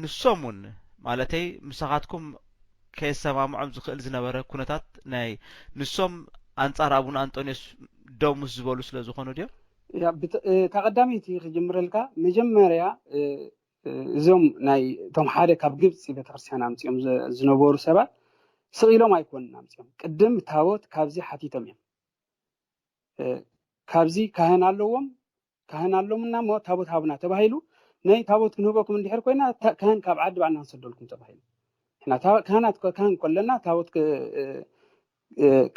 ንሶም እውን ማለተይ ምሳኻትኩም ከየሰማምዖም ዝኽእል ዝነበረ ኩነታት ናይ ንሶም ኣንጻር ኣቡነ ኣንጦንዮስ ደው ምስ ዝበሉ ስለ ዝኾኑ ድዮም? እታ ቀዳመይቲ ክጅምረልካ መጀመርያ እዞም ናይ እቶም ሓደ ካብ ግብፂ ቤተክርስትያን ኣምፅኦም ዝነበሩ ሰባት ስቕ ኢሎም ኣይኮኑን ኣምፅኦም። ቅድም ታቦት ካብዚ ሓቲቶም እዮም። ካብዚ ካህን ኣለዎም ካህን ኣሎምና እሞ ታቦት ሃቡና ተባሂሉ። ናይ ታቦት ክንህበኩም እንድሕር ኮይና ካህን ካብ ዓዲ ባዕልና ክንሰደልኩም ተባሂሉ። ንሕና ካህናት ካህን ከለና ታቦት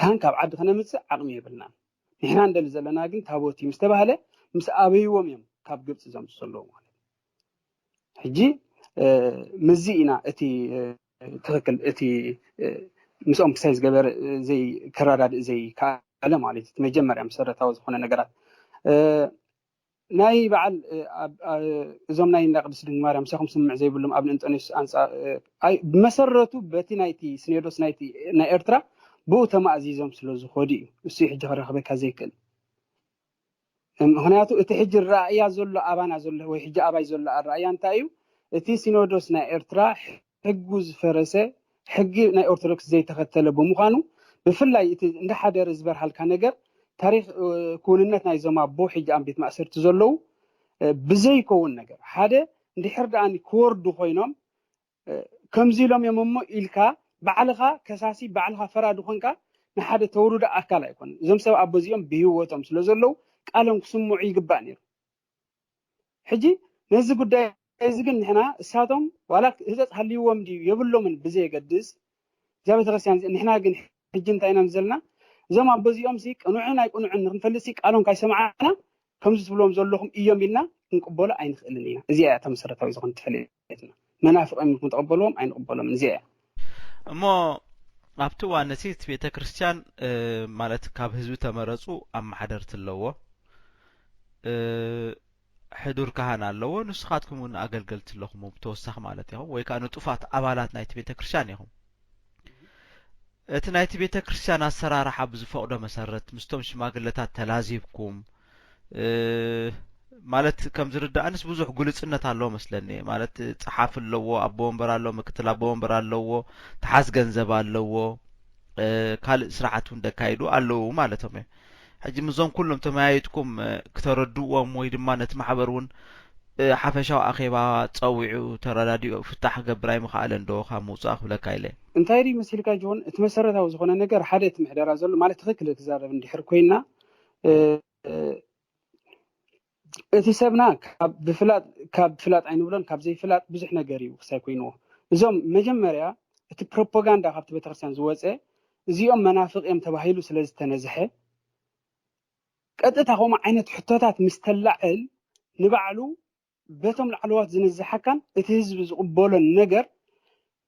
ካህን ካብ ዓዲ ከነምፅእ ዓቕሚ የብልናን። ንሕና እንደሊ ዘለና ግን ታቦት እዩ ምስ ተባህለ ምስ ኣበይዎም እዮም ካብ ግብፂ ዘምፁ ዘለዉ ማለት። ሕጂ ምዚ ኢና እቲ ትኽክል እቲ ምስኦም ክሳይ ዝገበር ዘይ ከረዳድእ ዘይ ከኣለ ማለት እዩ። መጀመርያ መሰረታዊ ዝኾነ ነገራት ናይ በዓል እዞም ናይ እንዳ ቅድስት ድንግል ማርያም ምሳኹም ስምምዕ ዘይብሎም ኣብ ንእንጠንዮስ ኣንፃ ብመሰረቱ በቲ ናይቲ ሲኖዶስ ናይቲ ናይ ኤርትራ ብኡ ተማእዚዞም ስለ ዝኾዱ እዩ። እሱ ሕጂ ክረኽበካ ዘይክእል ምክንያቱ እቲ ሕጂ ረኣያ ዘሎ ኣባና ዘሎ ወይ ሕጂ ኣባይ ዘሎ ኣረኣያ እንታይ እዩ? እቲ ሲኖዶስ ናይ ኤርትራ ሕጉ ዝፈረሰ ሕጊ ናይ ኦርቶዶክስ ዘይተኸተለ ብምዃኑ ብፍላይ እቲ እንዳሓደረ ዝበርሃልካ ነገር ታሪክ ክውንነት ናይዞም ኣቦ ሕጂ ኣብ ቤት ማእሰርቲ ዘለዉ ብዘይከውን ነገር ሓደ እንድሕር ደኣ ክወርዱ ኮይኖም ከምዚ ኢሎም እዮም እሞ ኢልካ ባዕልኻ ከሳሲ ባዕልኻ ፈራዲ ኮንካ ንሓደ ተውርዶ ኣካል ኣይኮነን። እዞም ሰብ ኣቦ እዚኦም ብህይወቶም ስለ ዘለዉ ቃሎም ክስምዑ ይግባእ ነይሩ። ሕጂ ነዚ ጉዳይ እዚ ግን ንሕና እሳቶም ዋላ ህፀፅ ሃልይዎም ድዩ የብሎምን ብዘየገድስ እዛ ቤተክርስትያን ንሕና ግን ሕጂ እንታይ ኢና ዘለና እዞም ኣቦ እዚኦም ቅኑዕን ኣይቅኑዕን ንክንፈልጥ ቃሎም ካይሰማዕና ከምዚ ትብሎም ዘለኹም እዮም ኢልና ክንቅበሎ ኣይንኽእልን ኢና። እዚኣ እያ እታ መሰረታዊ ዝኾነት ፈለየትና። መናፍቕ እዮም ክንተቐበልዎም ኣይንቕበሎም። እዚኣ እያ። እሞ ኣብቲ እዋን እቲ ቤተ ክርስቲያን ማለት ካብ ህዝቢ ተመረፁ ኣመሓደርቲ ኣለዎ፣ ሕዱር ካህን ኣለዎ፣ ንስኻትኩም እውን ኣገልገልቲ ኣለኹም ብተወሳኺ ማለት ኢኹም፣ ወይ ከዓ ንጡፋት ኣባላት ናይቲ ቤተ ክርስቲያን ኢኹም። እቲ ናይቲ ቤተ ክርስቲያን ኣሰራርሓ ብዝፈቕዶ መሰረት ምስቶም ሽማግለታት ተላዚብኩም ማለት ከም ዝርዳእንስ ብዙሕ ግልፅነት ኣለዎ መስለኒ። ማለት ፀሓፊ ኣለዎ፣ ኣቦ ወንበር ኣለዎ፣ ምክትል ኣቦ ወንበር ኣለዎ፣ ተሓዝ ገንዘብ ኣለዎ፣ ካልእ ስራሓት እውን ደካይዱ ኣለዉ ማለቶም እዮም። ሕጂ ምዞም ኩሎም ተመያይጥኩም ክተረድዎም ወይ ድማ ነቲ ማሕበር እውን ሓፈሻዊ ኣኼባ ፀዊዑ ተረዳዲኡ ፍታሕ ክገብር ኣይምኸኣለን ዶ ካብ ምውፃእ ክብለካ ኢለ። እንታይ ድዩ መሲልካ ጆን፣ እቲ መሰረታዊ ዝኾነ ነገር ሓደ እቲ ምሕደራ ዘሎ ማለት ትኽክል ክዛረብ እንድሕር ኮይና እቲ ሰብና ካብ ብፍላጥ ካብ ፍላጥ ኣይንብሎን፣ ካብ ዘይፍላጥ ብዙሕ ነገር እዩ ክሳይ ኮይንዎ። እዞም መጀመርያ እቲ ፕሮፓጋንዳ ካብቲ ቤተክርስትያን ዝወፀ፣ እዚኦም መናፍቅ እዮም ተባሂሉ ስለ ዝተነዝሐ፣ ቀጥታ ከምኡ ዓይነት ሕቶታት ምስ ተላዕል፣ ንባዕሉ በቶም ላዕለዋት ዝንዝሓካን እቲ ህዝቢ ዝቕበሎን ነገር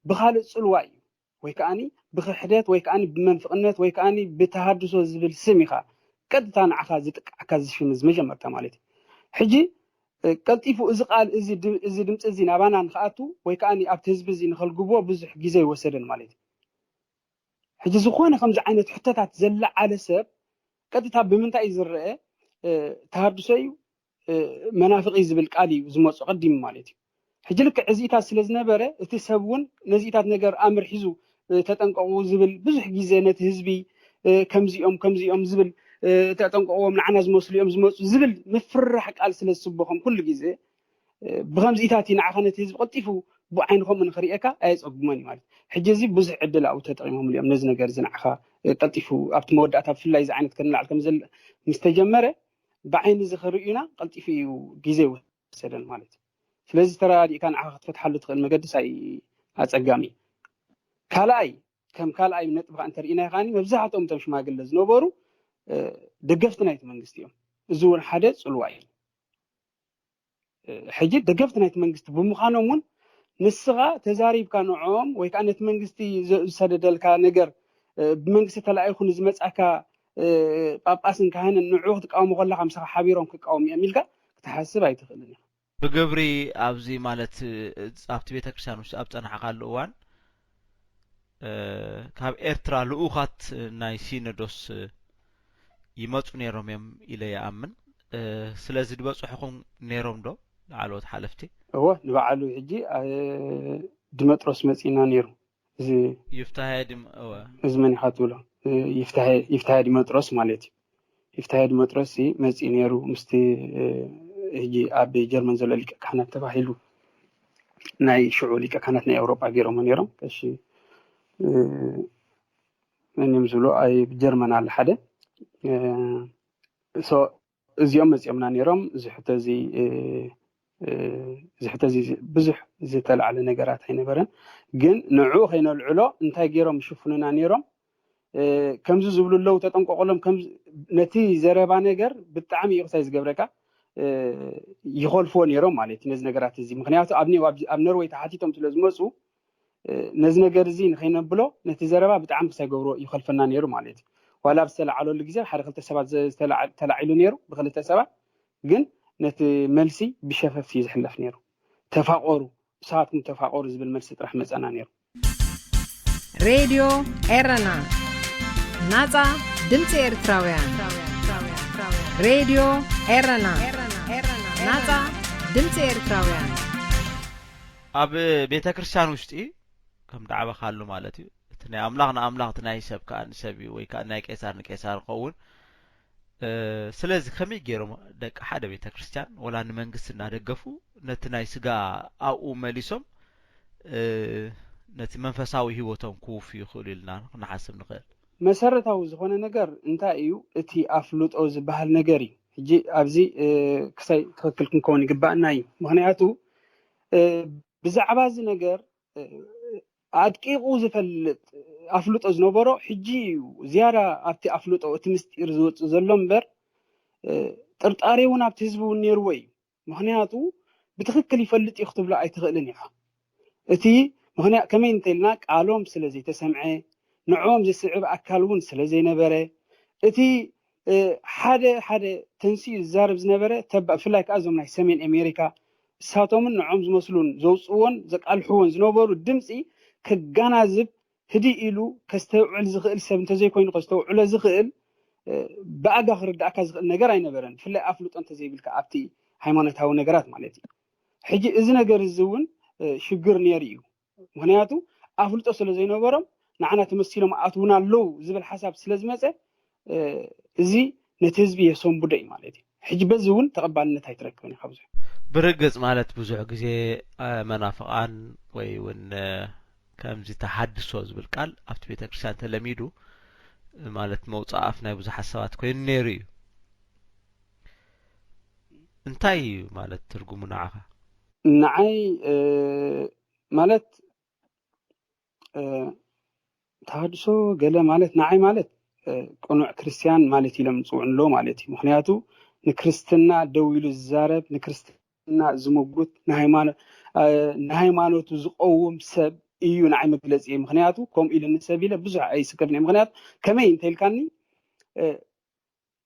ብኻልእ ጽልዋ እዩ፣ ወይ ከዓኒ ብክሕደት ወይ ከዓኒ ብመንፍቕነት ወይ ከዓኒ ብተሃድሶ ዝብል ስም ኢኻ ቀጥታ ንዓኻ ዝጥቅዓካ ዝሽምዝ መጀመርታ ማለት እዩ። ሕጂ ቀልጢፉ እዚ ቃል እዚ ድምፂ እዚ ናባና ንክኣቱ ወይ ከዓኒ ኣብቲ ህዝቢ እዚ ንኸልግብዎ ብዙሕ ግዜ ይወሰደን ማለት እዩ። ሕጂ ዝኾነ ከምዚ ዓይነት ሕቶታት ዘለዓለ ሰብ ቀጥታ ብምንታይ እዩ ዝረአ? ተሃድሶ እዩ፣ መናፍቂ ዝብል ቃል እዩ ዝመፁ ቀዲሙ ማለት እዩ። ሕጂ ልክዕ እዚኢታት ስለ ዝነበረ እቲ ሰብ እውን ነዚኢታት ነገር ኣምር ሒዙ ተጠንቀቑ ዝብል ብዙሕ ግዜ ነቲ ህዝቢ ከምዚኦም ከምዚኦም ዝብል ተጠንቀቕዎም ንዓና ዝመስሉ እዮም ዝመፁ ዝብል ምፍርራሕ ቃል ስለ ዝስበኾም ኩሉ ግዜ ብኸምዚኢታት እዩ ንዓኻ ነቲ ህዝቢ ቀልጢፉ ብዓይኒ ከምኡ ንኽርእየካ ኣየፀጉሞን እዩ ማለት። ሕጂ እዚ ብዙሕ ዕድል ኣብኡ ተጠቂሞምሉ እዮም ነዚ ነገር እዚ ንዓኻ ቀልጢፉ ኣብቲ መወዳእታ ብፍላይ እዚ ዓይነት ከንላዕል ከም ዘለ ምስ ተጀመረ ብዓይኒ እዚ ክርእዩና ቀልጢፉ እዩ ግዜ ይወሰደን ማለት እዩ። ስለዚ ተረዳዲእካ ንዓኻ ክትፈትሓሉ ትኽእል መገዲ ሳይ ኣፀጋሚ እዩ። ካልኣይ ከም ካልኣይ ነጥብኻ እንተርኢናዮ ከዓኒ መብዛሕትኦም እቶም ሽማግለ ዝነበሩ ደገፍቲ ናይቲ መንግስቲ እዮም። እዚ እውን ሓደ ፅልዋ እዩ። ሕጂ ደገፍቲ ናይቲ መንግስቲ ብምዃኖም እውን ንስኻ ተዛሪብካ ንዕኦም ወይ ከዓ ነቲ መንግስቲ ዝሰደደልካ ነገር ብመንግስቲ ተላኢኹ ንዝመፃካ ጳጳስን ካህንን ንዕኡ ክትቃወሞ ከለካ ምሳኻ ሓቢሮም ክቃወሙ እዮም ኢልካ ክትሓስብ ኣይትኽእልን ኢኻ። ብግብሪ ኣብዚ ማለት ኣብቲ ቤተ ክርስቲያን ውሽጢ ኣብ ጸናሕካሉ እዋን ካብ ኤርትራ ልኡኻት ናይ ሲኖዶስ ይመጹ ነይሮም እዮም ኢለ ይኣምን። ስለዚ ድበጽሑኹም ነይሮም ዶ ላዕለዎት ሓለፍቲ? እወ ንባዕሉ ሕጂ ድመጥሮስ መጺና ነይሩ። እዚ ይፍታሀ ድም እወ እዚ መን ኢኻ ትብሎ? ይፍታሀ ድመጥሮስ ማለት እዩ። ይፍታሄ ድመጥሮስ መፂኡ ነይሩ ምስቲ ሕጂ ኣብ ጀርመን ዘሎ ሊቀ ካህናት ተባሂሉ ናይ ሽዑ ሊቀ ካህናት ናይ ኤውሮጳ ገይሮሞ ነይሮም ቀሺ መን እዮም ዝብሉ ኣብ ጀርመን ኣሎ ሓደ እዚኦም መፂኦምና ነይሮም እዚ ሕቶ እዚ እዚ ሕቶ እዚ ብዙሕ ዝተላዕለ ነገራት ኣይነበረን ግን ንዕኡ ከይነልዕሎ እንታይ ገይሮም ይሽፍኑና ነይሮም ከምዚ ዝብሉ ኣለዉ ተጠንቀቁሎም ነቲ ዘረባ ነገር ብጣዕሚ እዩ ክሳይ ዝገብረካ ይኸልፍዎ ነይሮም ማለት እዩ ነዚ ነገራት እዚ ምክንያቱ ኣብ ኔው ኣብ ኖርወይ ተሓቲቶም ስለ ዝመፁ ነዚ ነገር እዚ ንኸይነብሎ ነቲ ዘረባ ብጣዕሚ ክሳይ ገብሮ ይኸልፈና ነይሩ ማለት እዩ ዋላ ኣብ ዝተለዓለሉ ግዜ ሓደ ክልተ ሰባት ተላዒሉ ነይሩ ብክልተ ሰባት ግን ነቲ መልሲ ብሸፈፍ እዩ ዝሕለፍ ነይሩ ተፋቆሩ ንስኻትኩም ተፋቐሩ ዝብል መልሲ ጥራሕ መጸና ነይሩ። ሬድዮ ኤረና ናጻ ድምጺ ኤርትራውያን። ሬድዮ ኤረና ናጻ ድምጺ ኤርትራውያን። ኣብ ቤተ ክርስቲያን ውሽጢ ከም ዳዕበኻሉ ማለት እዩ። እቲ ናይ ኣምላኽ ንኣምላኽ እቲ ናይ ሰብ ከኣ ንሰብ እዩ ወይ ከኣ ናይ ቄሳር ንቄሳር ይኸውን። ስለዚ ከመይ ገይሮም ደቂ ሓደ ቤተ ክርስቲያን ወላ ንመንግስቲ እናደገፉ ነቲ ናይ ስጋ ኣብኡ መሊሶም ነቲ መንፈሳዊ ህይወቶም ክውፍዩ ይኽእሉ ኢልና ክንሓስብ ንኽእል። መሰረታዊ ዝኾነ ነገር እንታይ እዩ? እቲ ኣፍልጦ ዝበሃል ነገር እዩ። ሕጂ ኣብዚ ክሳይ ትኽክል ክንከውን ይግባእና እዩ። ምኽንያቱ ብዛዕባ እዚ ነገር ኣድቂቑ ዝፈልጥ ኣፍልጦ ዝነበሮ ሕጂ እዩ ዝያዳ ኣብቲ ኣፍልጦ እቲ ምስጢር ዝወፅእ ዘሎ እምበር ጥርጣሬ እውን ኣብቲ ህዝቢ እውን ነይርዎ እዩ። ምኽንያቱ ብትኽክል ይፈልጥ እዩ ክትብሎ ኣይትኽእልን ኢኻ። እቲ ምኽንያት ከመይ እንተኢልና ቃሎም ስለ ዘይተሰምዐ ንዕኦም ዝስዕብ ኣካል እውን ስለ ዘይነበረ እቲ ሓደ ሓደ ተንሲኡ ዝዛረብ ዝነበረ ተባ ብፍላይ ከዓ እዞም ናይ ሰሜን ኣሜሪካ እሳቶምን ንዖም ዝመስሉን ዘውፅእዎን ዘቃልሕዎን ዝነበሩ ድምፂ ከጋናዝብ ህድእ ኢሉ ከስተውዕል ዝኽእል ሰብ እንተዘይኮይኑ ከስተውዕሎ ዝኽእል ብኣጋ ክርዳእካ ዝኽእል ነገር ኣይነበረን ብፍላይ ኣፍልጦ እንተዘይብልካ ኣብቲ ሃይማኖታዊ ነገራት ማለት እዩ ሕጂ እዚ ነገር እዚ እውን ሽግር ነይሩ እዩ ምክንያቱ ኣፍልጦ ስለ ዘይነበሮም ንዓና ተመሲሎም ኣትውና ኣለዉ ዝብል ሓሳብ ስለ ዝመፀ እዚ ነቲ ህዝቢ የሰንብዶ እዩ ማለት እዩ ሕጂ በዚ እውን ተቐባልነት ኣይትረክብን ኢኻ ብዙሕ ብርግፅ ማለት ብዙሕ ግዜ መናፍቃን ወይ እውን ከምዚ ተሓድሶ ዝብል ቃል ኣብቲ ቤተ ክርስቲያን ተለሚዱ ማለት መውፃእ ኣፍ ናይ ብዙሓት ሰባት ኮይኑ ነይሩ እዩ እንታይ እዩ ማለት ትርጉሙ ንዓኻ? ንዓይ ማለት ተሃድሶ ገለ ማለት ንዓይ ማለት ቅኑዕ ክርስትያን ማለት ኢሎም ዝፅውዕንሎ ማለት እዩ። ምክንያቱ ንክርስትና ደው ኢሉ ዝዛረብ፣ ንክርስትና ዝምጉት፣ ንሃይማኖቱ ዝቀውም ሰብ እዩ ንዓይ መግለፂ። ምክንያቱ ከምኡ ኢሉ ንሰብ ኢለ ብዙሕ ኣይስከፍን። ምክንያቱ ከመይ እንተኢልካኒ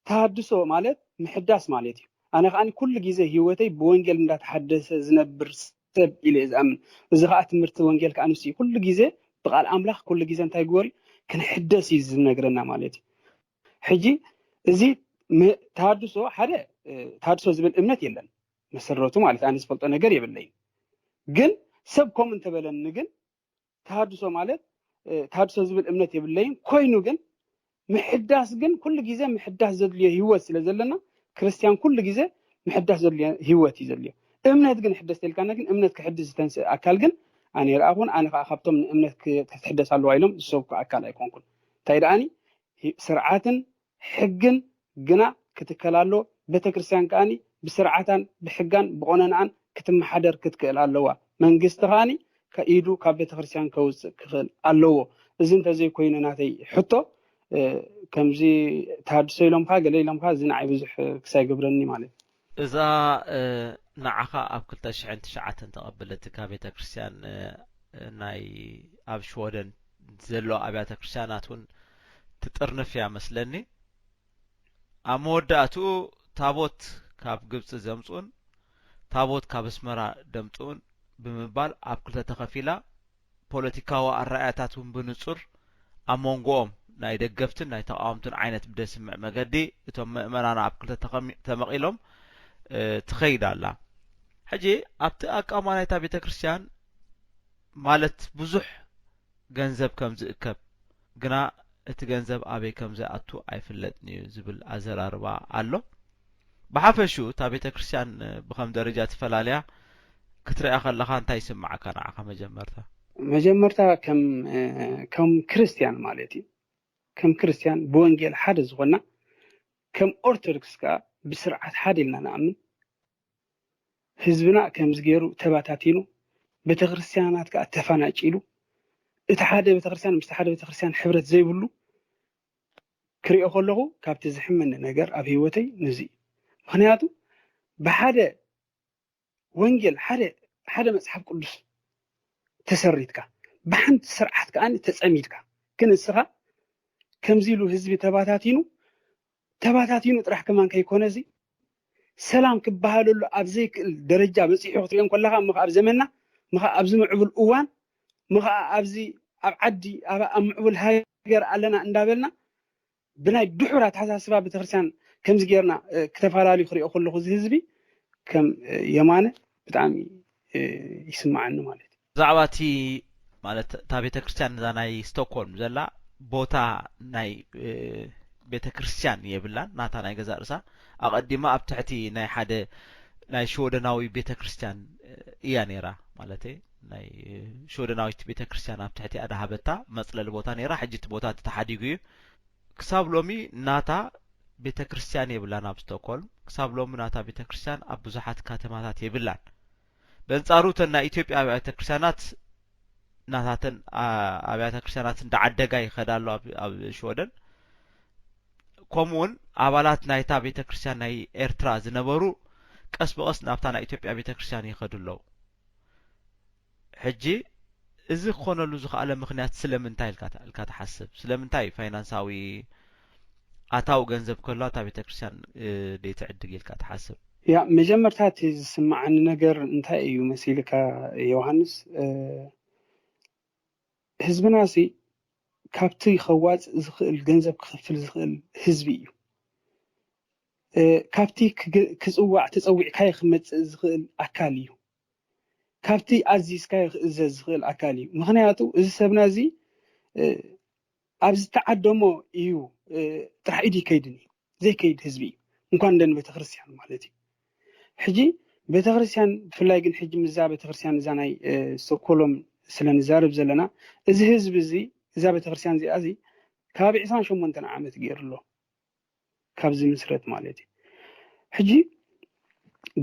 ተሃድሶ ማለት ምሕዳስ ማለት እዩ። ኣነ ከዓ ኩሉ ግዜ ህይወተይ ብወንጌል እንዳተሓደሰ ዝነብር ሰብ ኢለ ዝኣምን። እዚ ከዓ ትምህርቲ ወንጌል ከዓ ንሱ ኩሉ ግዜ ብቃል ኣምላኽ ኩሉ ግዜ እንታይ ግበር እዩ? ክንሕደስ እዩ ዝነግረና ማለት እዩ። ሕጂ እዚ ተሃድሶ ሓደ ተሃድሶ ዝብል እምነት የለን መሰረቱ ማለት ኣነ ዝፈልጦ ነገር የብለይን። ግን ሰብ ከምኡ እንተበለኒ ግን ተሃድሶ ማለት ተሃድሶ ዝብል እምነት የብለይን። ኮይኑ ግን ምሕዳስ ግን ኩሉ ግዜ ምሕዳስ ዘድልዮ ህይወት ስለ ዘለና ክርስትያን ኩሉ ግዜ ምሕዳስ ዘድልዮ ህይወት እዩ ዘድልዮ። እምነት ግን ሕደስ ተልካና ግን እምነት ክሕድስ ዝተንስእ ኣካል ግን ኣነ ይረኣኹን። ኣነ ከዓ ካብቶም ንእምነት ክትሕደስ ኣለዋ ኢሎም ዝሰብኩ ኣካል ኣይኮንኩን። እንታይ ደኣኒ ስርዓትን ሕግን ግና ክትከል ኣለዎ። ቤተክርስትያን ከኣኒ ብስርዓታን ብሕጋን ብቆነንኣን ክትመሓደር ክትክእል ኣለዋ። መንግስቲ ከኣኒ ከኢዱ ካብ ቤተክርስትያን ከውፅእ ክኽእል ኣለዎ። እዚ እንተዘይኮይኑ ናተይ ሕቶ ከምዚ ተሃድሶ ኢሎምካ ገለ ኢሎምካ እዚ ንዓይ ብዙሕ ክሳይ ገብረኒ ማለት እዩ። እዛ ንዓኻ ኣብ ክልተ ሽሕን ትሽዓተን ተቐበለትካ ቤተክርስትያን ናይ ኣብ ሽወደን ዘሎ ኣብያተ ክርስትያናት እውን ትጥርንፍ እያ መስለኒ። ኣብ መወዳእትኡ ታቦት ካብ ግብፂ ዘምፅኡን ታቦት ካብ ኣስመራ ደምፅኡን ብምባል ኣብ ክልተ ተኸፊላ ፖለቲካዊ ኣረኣእያታት እውን ብንፁር ኣብ መንጎኦም ናይ ደገፍትን ናይ ተቃወምትን ዓይነት ብደስምዕ መገዲ እቶም ምእመናን ኣብ ክልተ ተመቒሎም ትኸይድ ኣላ። ሕጂ ኣብቲ ኣቃውማ ናይታ ቤተ ክርስቲያን ማለት ብዙሕ ገንዘብ ከም ዝእከብ ግና እቲ ገንዘብ ኣበይ ከም ዝኣቱ ኣይፍለጥን እዩ ዝብል ኣዘራርባ ኣሎ። ብሓፈሽኡ እታ ቤተ ክርስቲያን ብኸም ደረጃ ትፈላልያ ክትሪኣ ከለኻ እንታይ ይስምዓካ ንዓኻ? መጀመርታ መጀመርታ ከም ከም ክርስቲያን ማለት እዩ ከም ክርስቲያን ብወንጌል ሓደ ዝኾና ከም ኦርቶዶክስ ከዓ ብስርዓት ሓደ ኢልና ንኣምን። ህዝብና ከምዚ ገይሩ ተባታቲኑ፣ ቤተክርስትያናት ከዓ ተፋናጭሉ፣ እቲ ሓደ ቤተክርስትያን ምስቲ ሓደ ቤተክርስትያን ሕብረት ዘይብሉ ክሪኦ ከለኹ ካብቲ ዝሕመኒ ነገር ኣብ ህይወተይ ንዚ እዩ። ምክንያቱ ብሓደ ወንጌል ሓደ ሓደ መፅሓፍ ቅዱስ ተሰሪትካ ብሓንቲ ስርዓት ከዓ ተፀሚድካ ግን እስኻ ከምዚ ኢሉ ህዝቢ ተባታቲኑ ተባታቲኑ ጥራሕ ከማን ከይኮነ እዚ ሰላም ክበሃለሉ ኣብ ዘይክእል ደረጃ በፂሑ ክትሪኦ ከለካ ምኸ ኣብ ዘመንና ምኸ ኣብዚ ምዕቡል እዋን ምኸ ኣብዚ ኣብ ዓዲ ኣብ ኣብ ምዕቡል ሃገር ኣለና እንዳበልና ብናይ ድሑር ኣተሓሳስባ ቤተክርስትያን ከምዚ ጌርና ክተፈላለዩ ክሪኦ ከለኹ እዚ ህዝቢ ከም የማነ ብጣዕሚ ይስማዓኒ ማለት እዩ። ብዛዕባ እቲ ማለት እታ ቤተክርስትያን እዛ ናይ ስቶክሆልም ዘላ ቦታ ናይ ቤተክርስትያን የብላን፣ ናታ ናይ ገዛ ርእሳ ኣቐዲማ ኣብ ትሕቲ ናይ ሓደ ናይ ሽወደናዊ ቤተክርስትያን እያ ነይራ ማለት ናይ ሽወደናዊት ቤተክርስትያን ኣብ ትሕቲ ኣዳሃበታ መፅለሊ ቦታ ነይራ። ሕጂ እቲ ቦታ ተሓዲጉ እዩ። ክሳብ ሎሚ ናታ ቤተክርስትያን የብላን ኣብ ስቶክሆልም። ክሳብ ሎሚ ናታ ቤተክርስትያን ኣብ ብዙሓት ከተማታት የብላን። በንጻሩ እተን ናይ ኢትዮጵያ ኣብያተ ክርስትያናት ናታተን ኣብያተ ክርስትያናት እንዳዓደጋ ይኸዳ ኣሎ ኣብ ሽወደን። ከምኡውን ኣባላት ናይታ ቤተ ክርስትያን ናይ ኤርትራ ዝነበሩ ቀስ ብቐስ ናብታ ናይ ኢትዮጵያ ቤተ ክርስትያን ይኸዱ ኣለዉ። ሕጂ እዚ ክኾነሉ ዝኸኣለ ምኽንያት ስለምንታይ ኢልካ ኢልካ ትሓስብ? ስለምንታይ ፋይናንሳዊ ኣታዊ ገንዘብ ከሎ እታ ቤተ ክርስትያን ደይትዕድግ ኢልካ ትሓስብ? ያ መጀመርታ እቲ ዝስምዓኒ ነገር እንታይ እዩ መሲልካ ዮሃንስ? ህዝብና ሲ ካብቲ ከዋፅእ ዝኽእል ገንዘብ ክኸፍል ዝኽእል ህዝቢ እዩ። ካብቲ ክፅዋዕ ተፀዊዕካዮ ክመፅእ ዝኽእል ኣካል እዩ። ካብቲ ኣዚዝካዮ ክእዘዝ ዝኽእል ኣካል እዩ። ምኽንያቱ እዚ ሰብና እዚ ኣብ ዝተዓደሞ እዩ ጥራሕ ኢዱ ይከይድን እዩ ዘይከይድ ህዝቢ እዩ። እንኳን እንደ ቤተክርስትያን ማለት እዩ። ሕጂ ቤተክርስትያን ብፍላይ ግን ሕጂ ምዛ ቤተክርስትያን እዛ ናይ ስቶኮሎም ስለ ንዛረብ ዘለና እዚ ህዝቢ እዚ እዛ ቤተክርስትያን እዚኣ እዚ ከባቢ ዕስራን ሸሞንተን ዓመት ገይሩ ኣሎ ካብ ዝምስረት ማለት እዩ። ሕጂ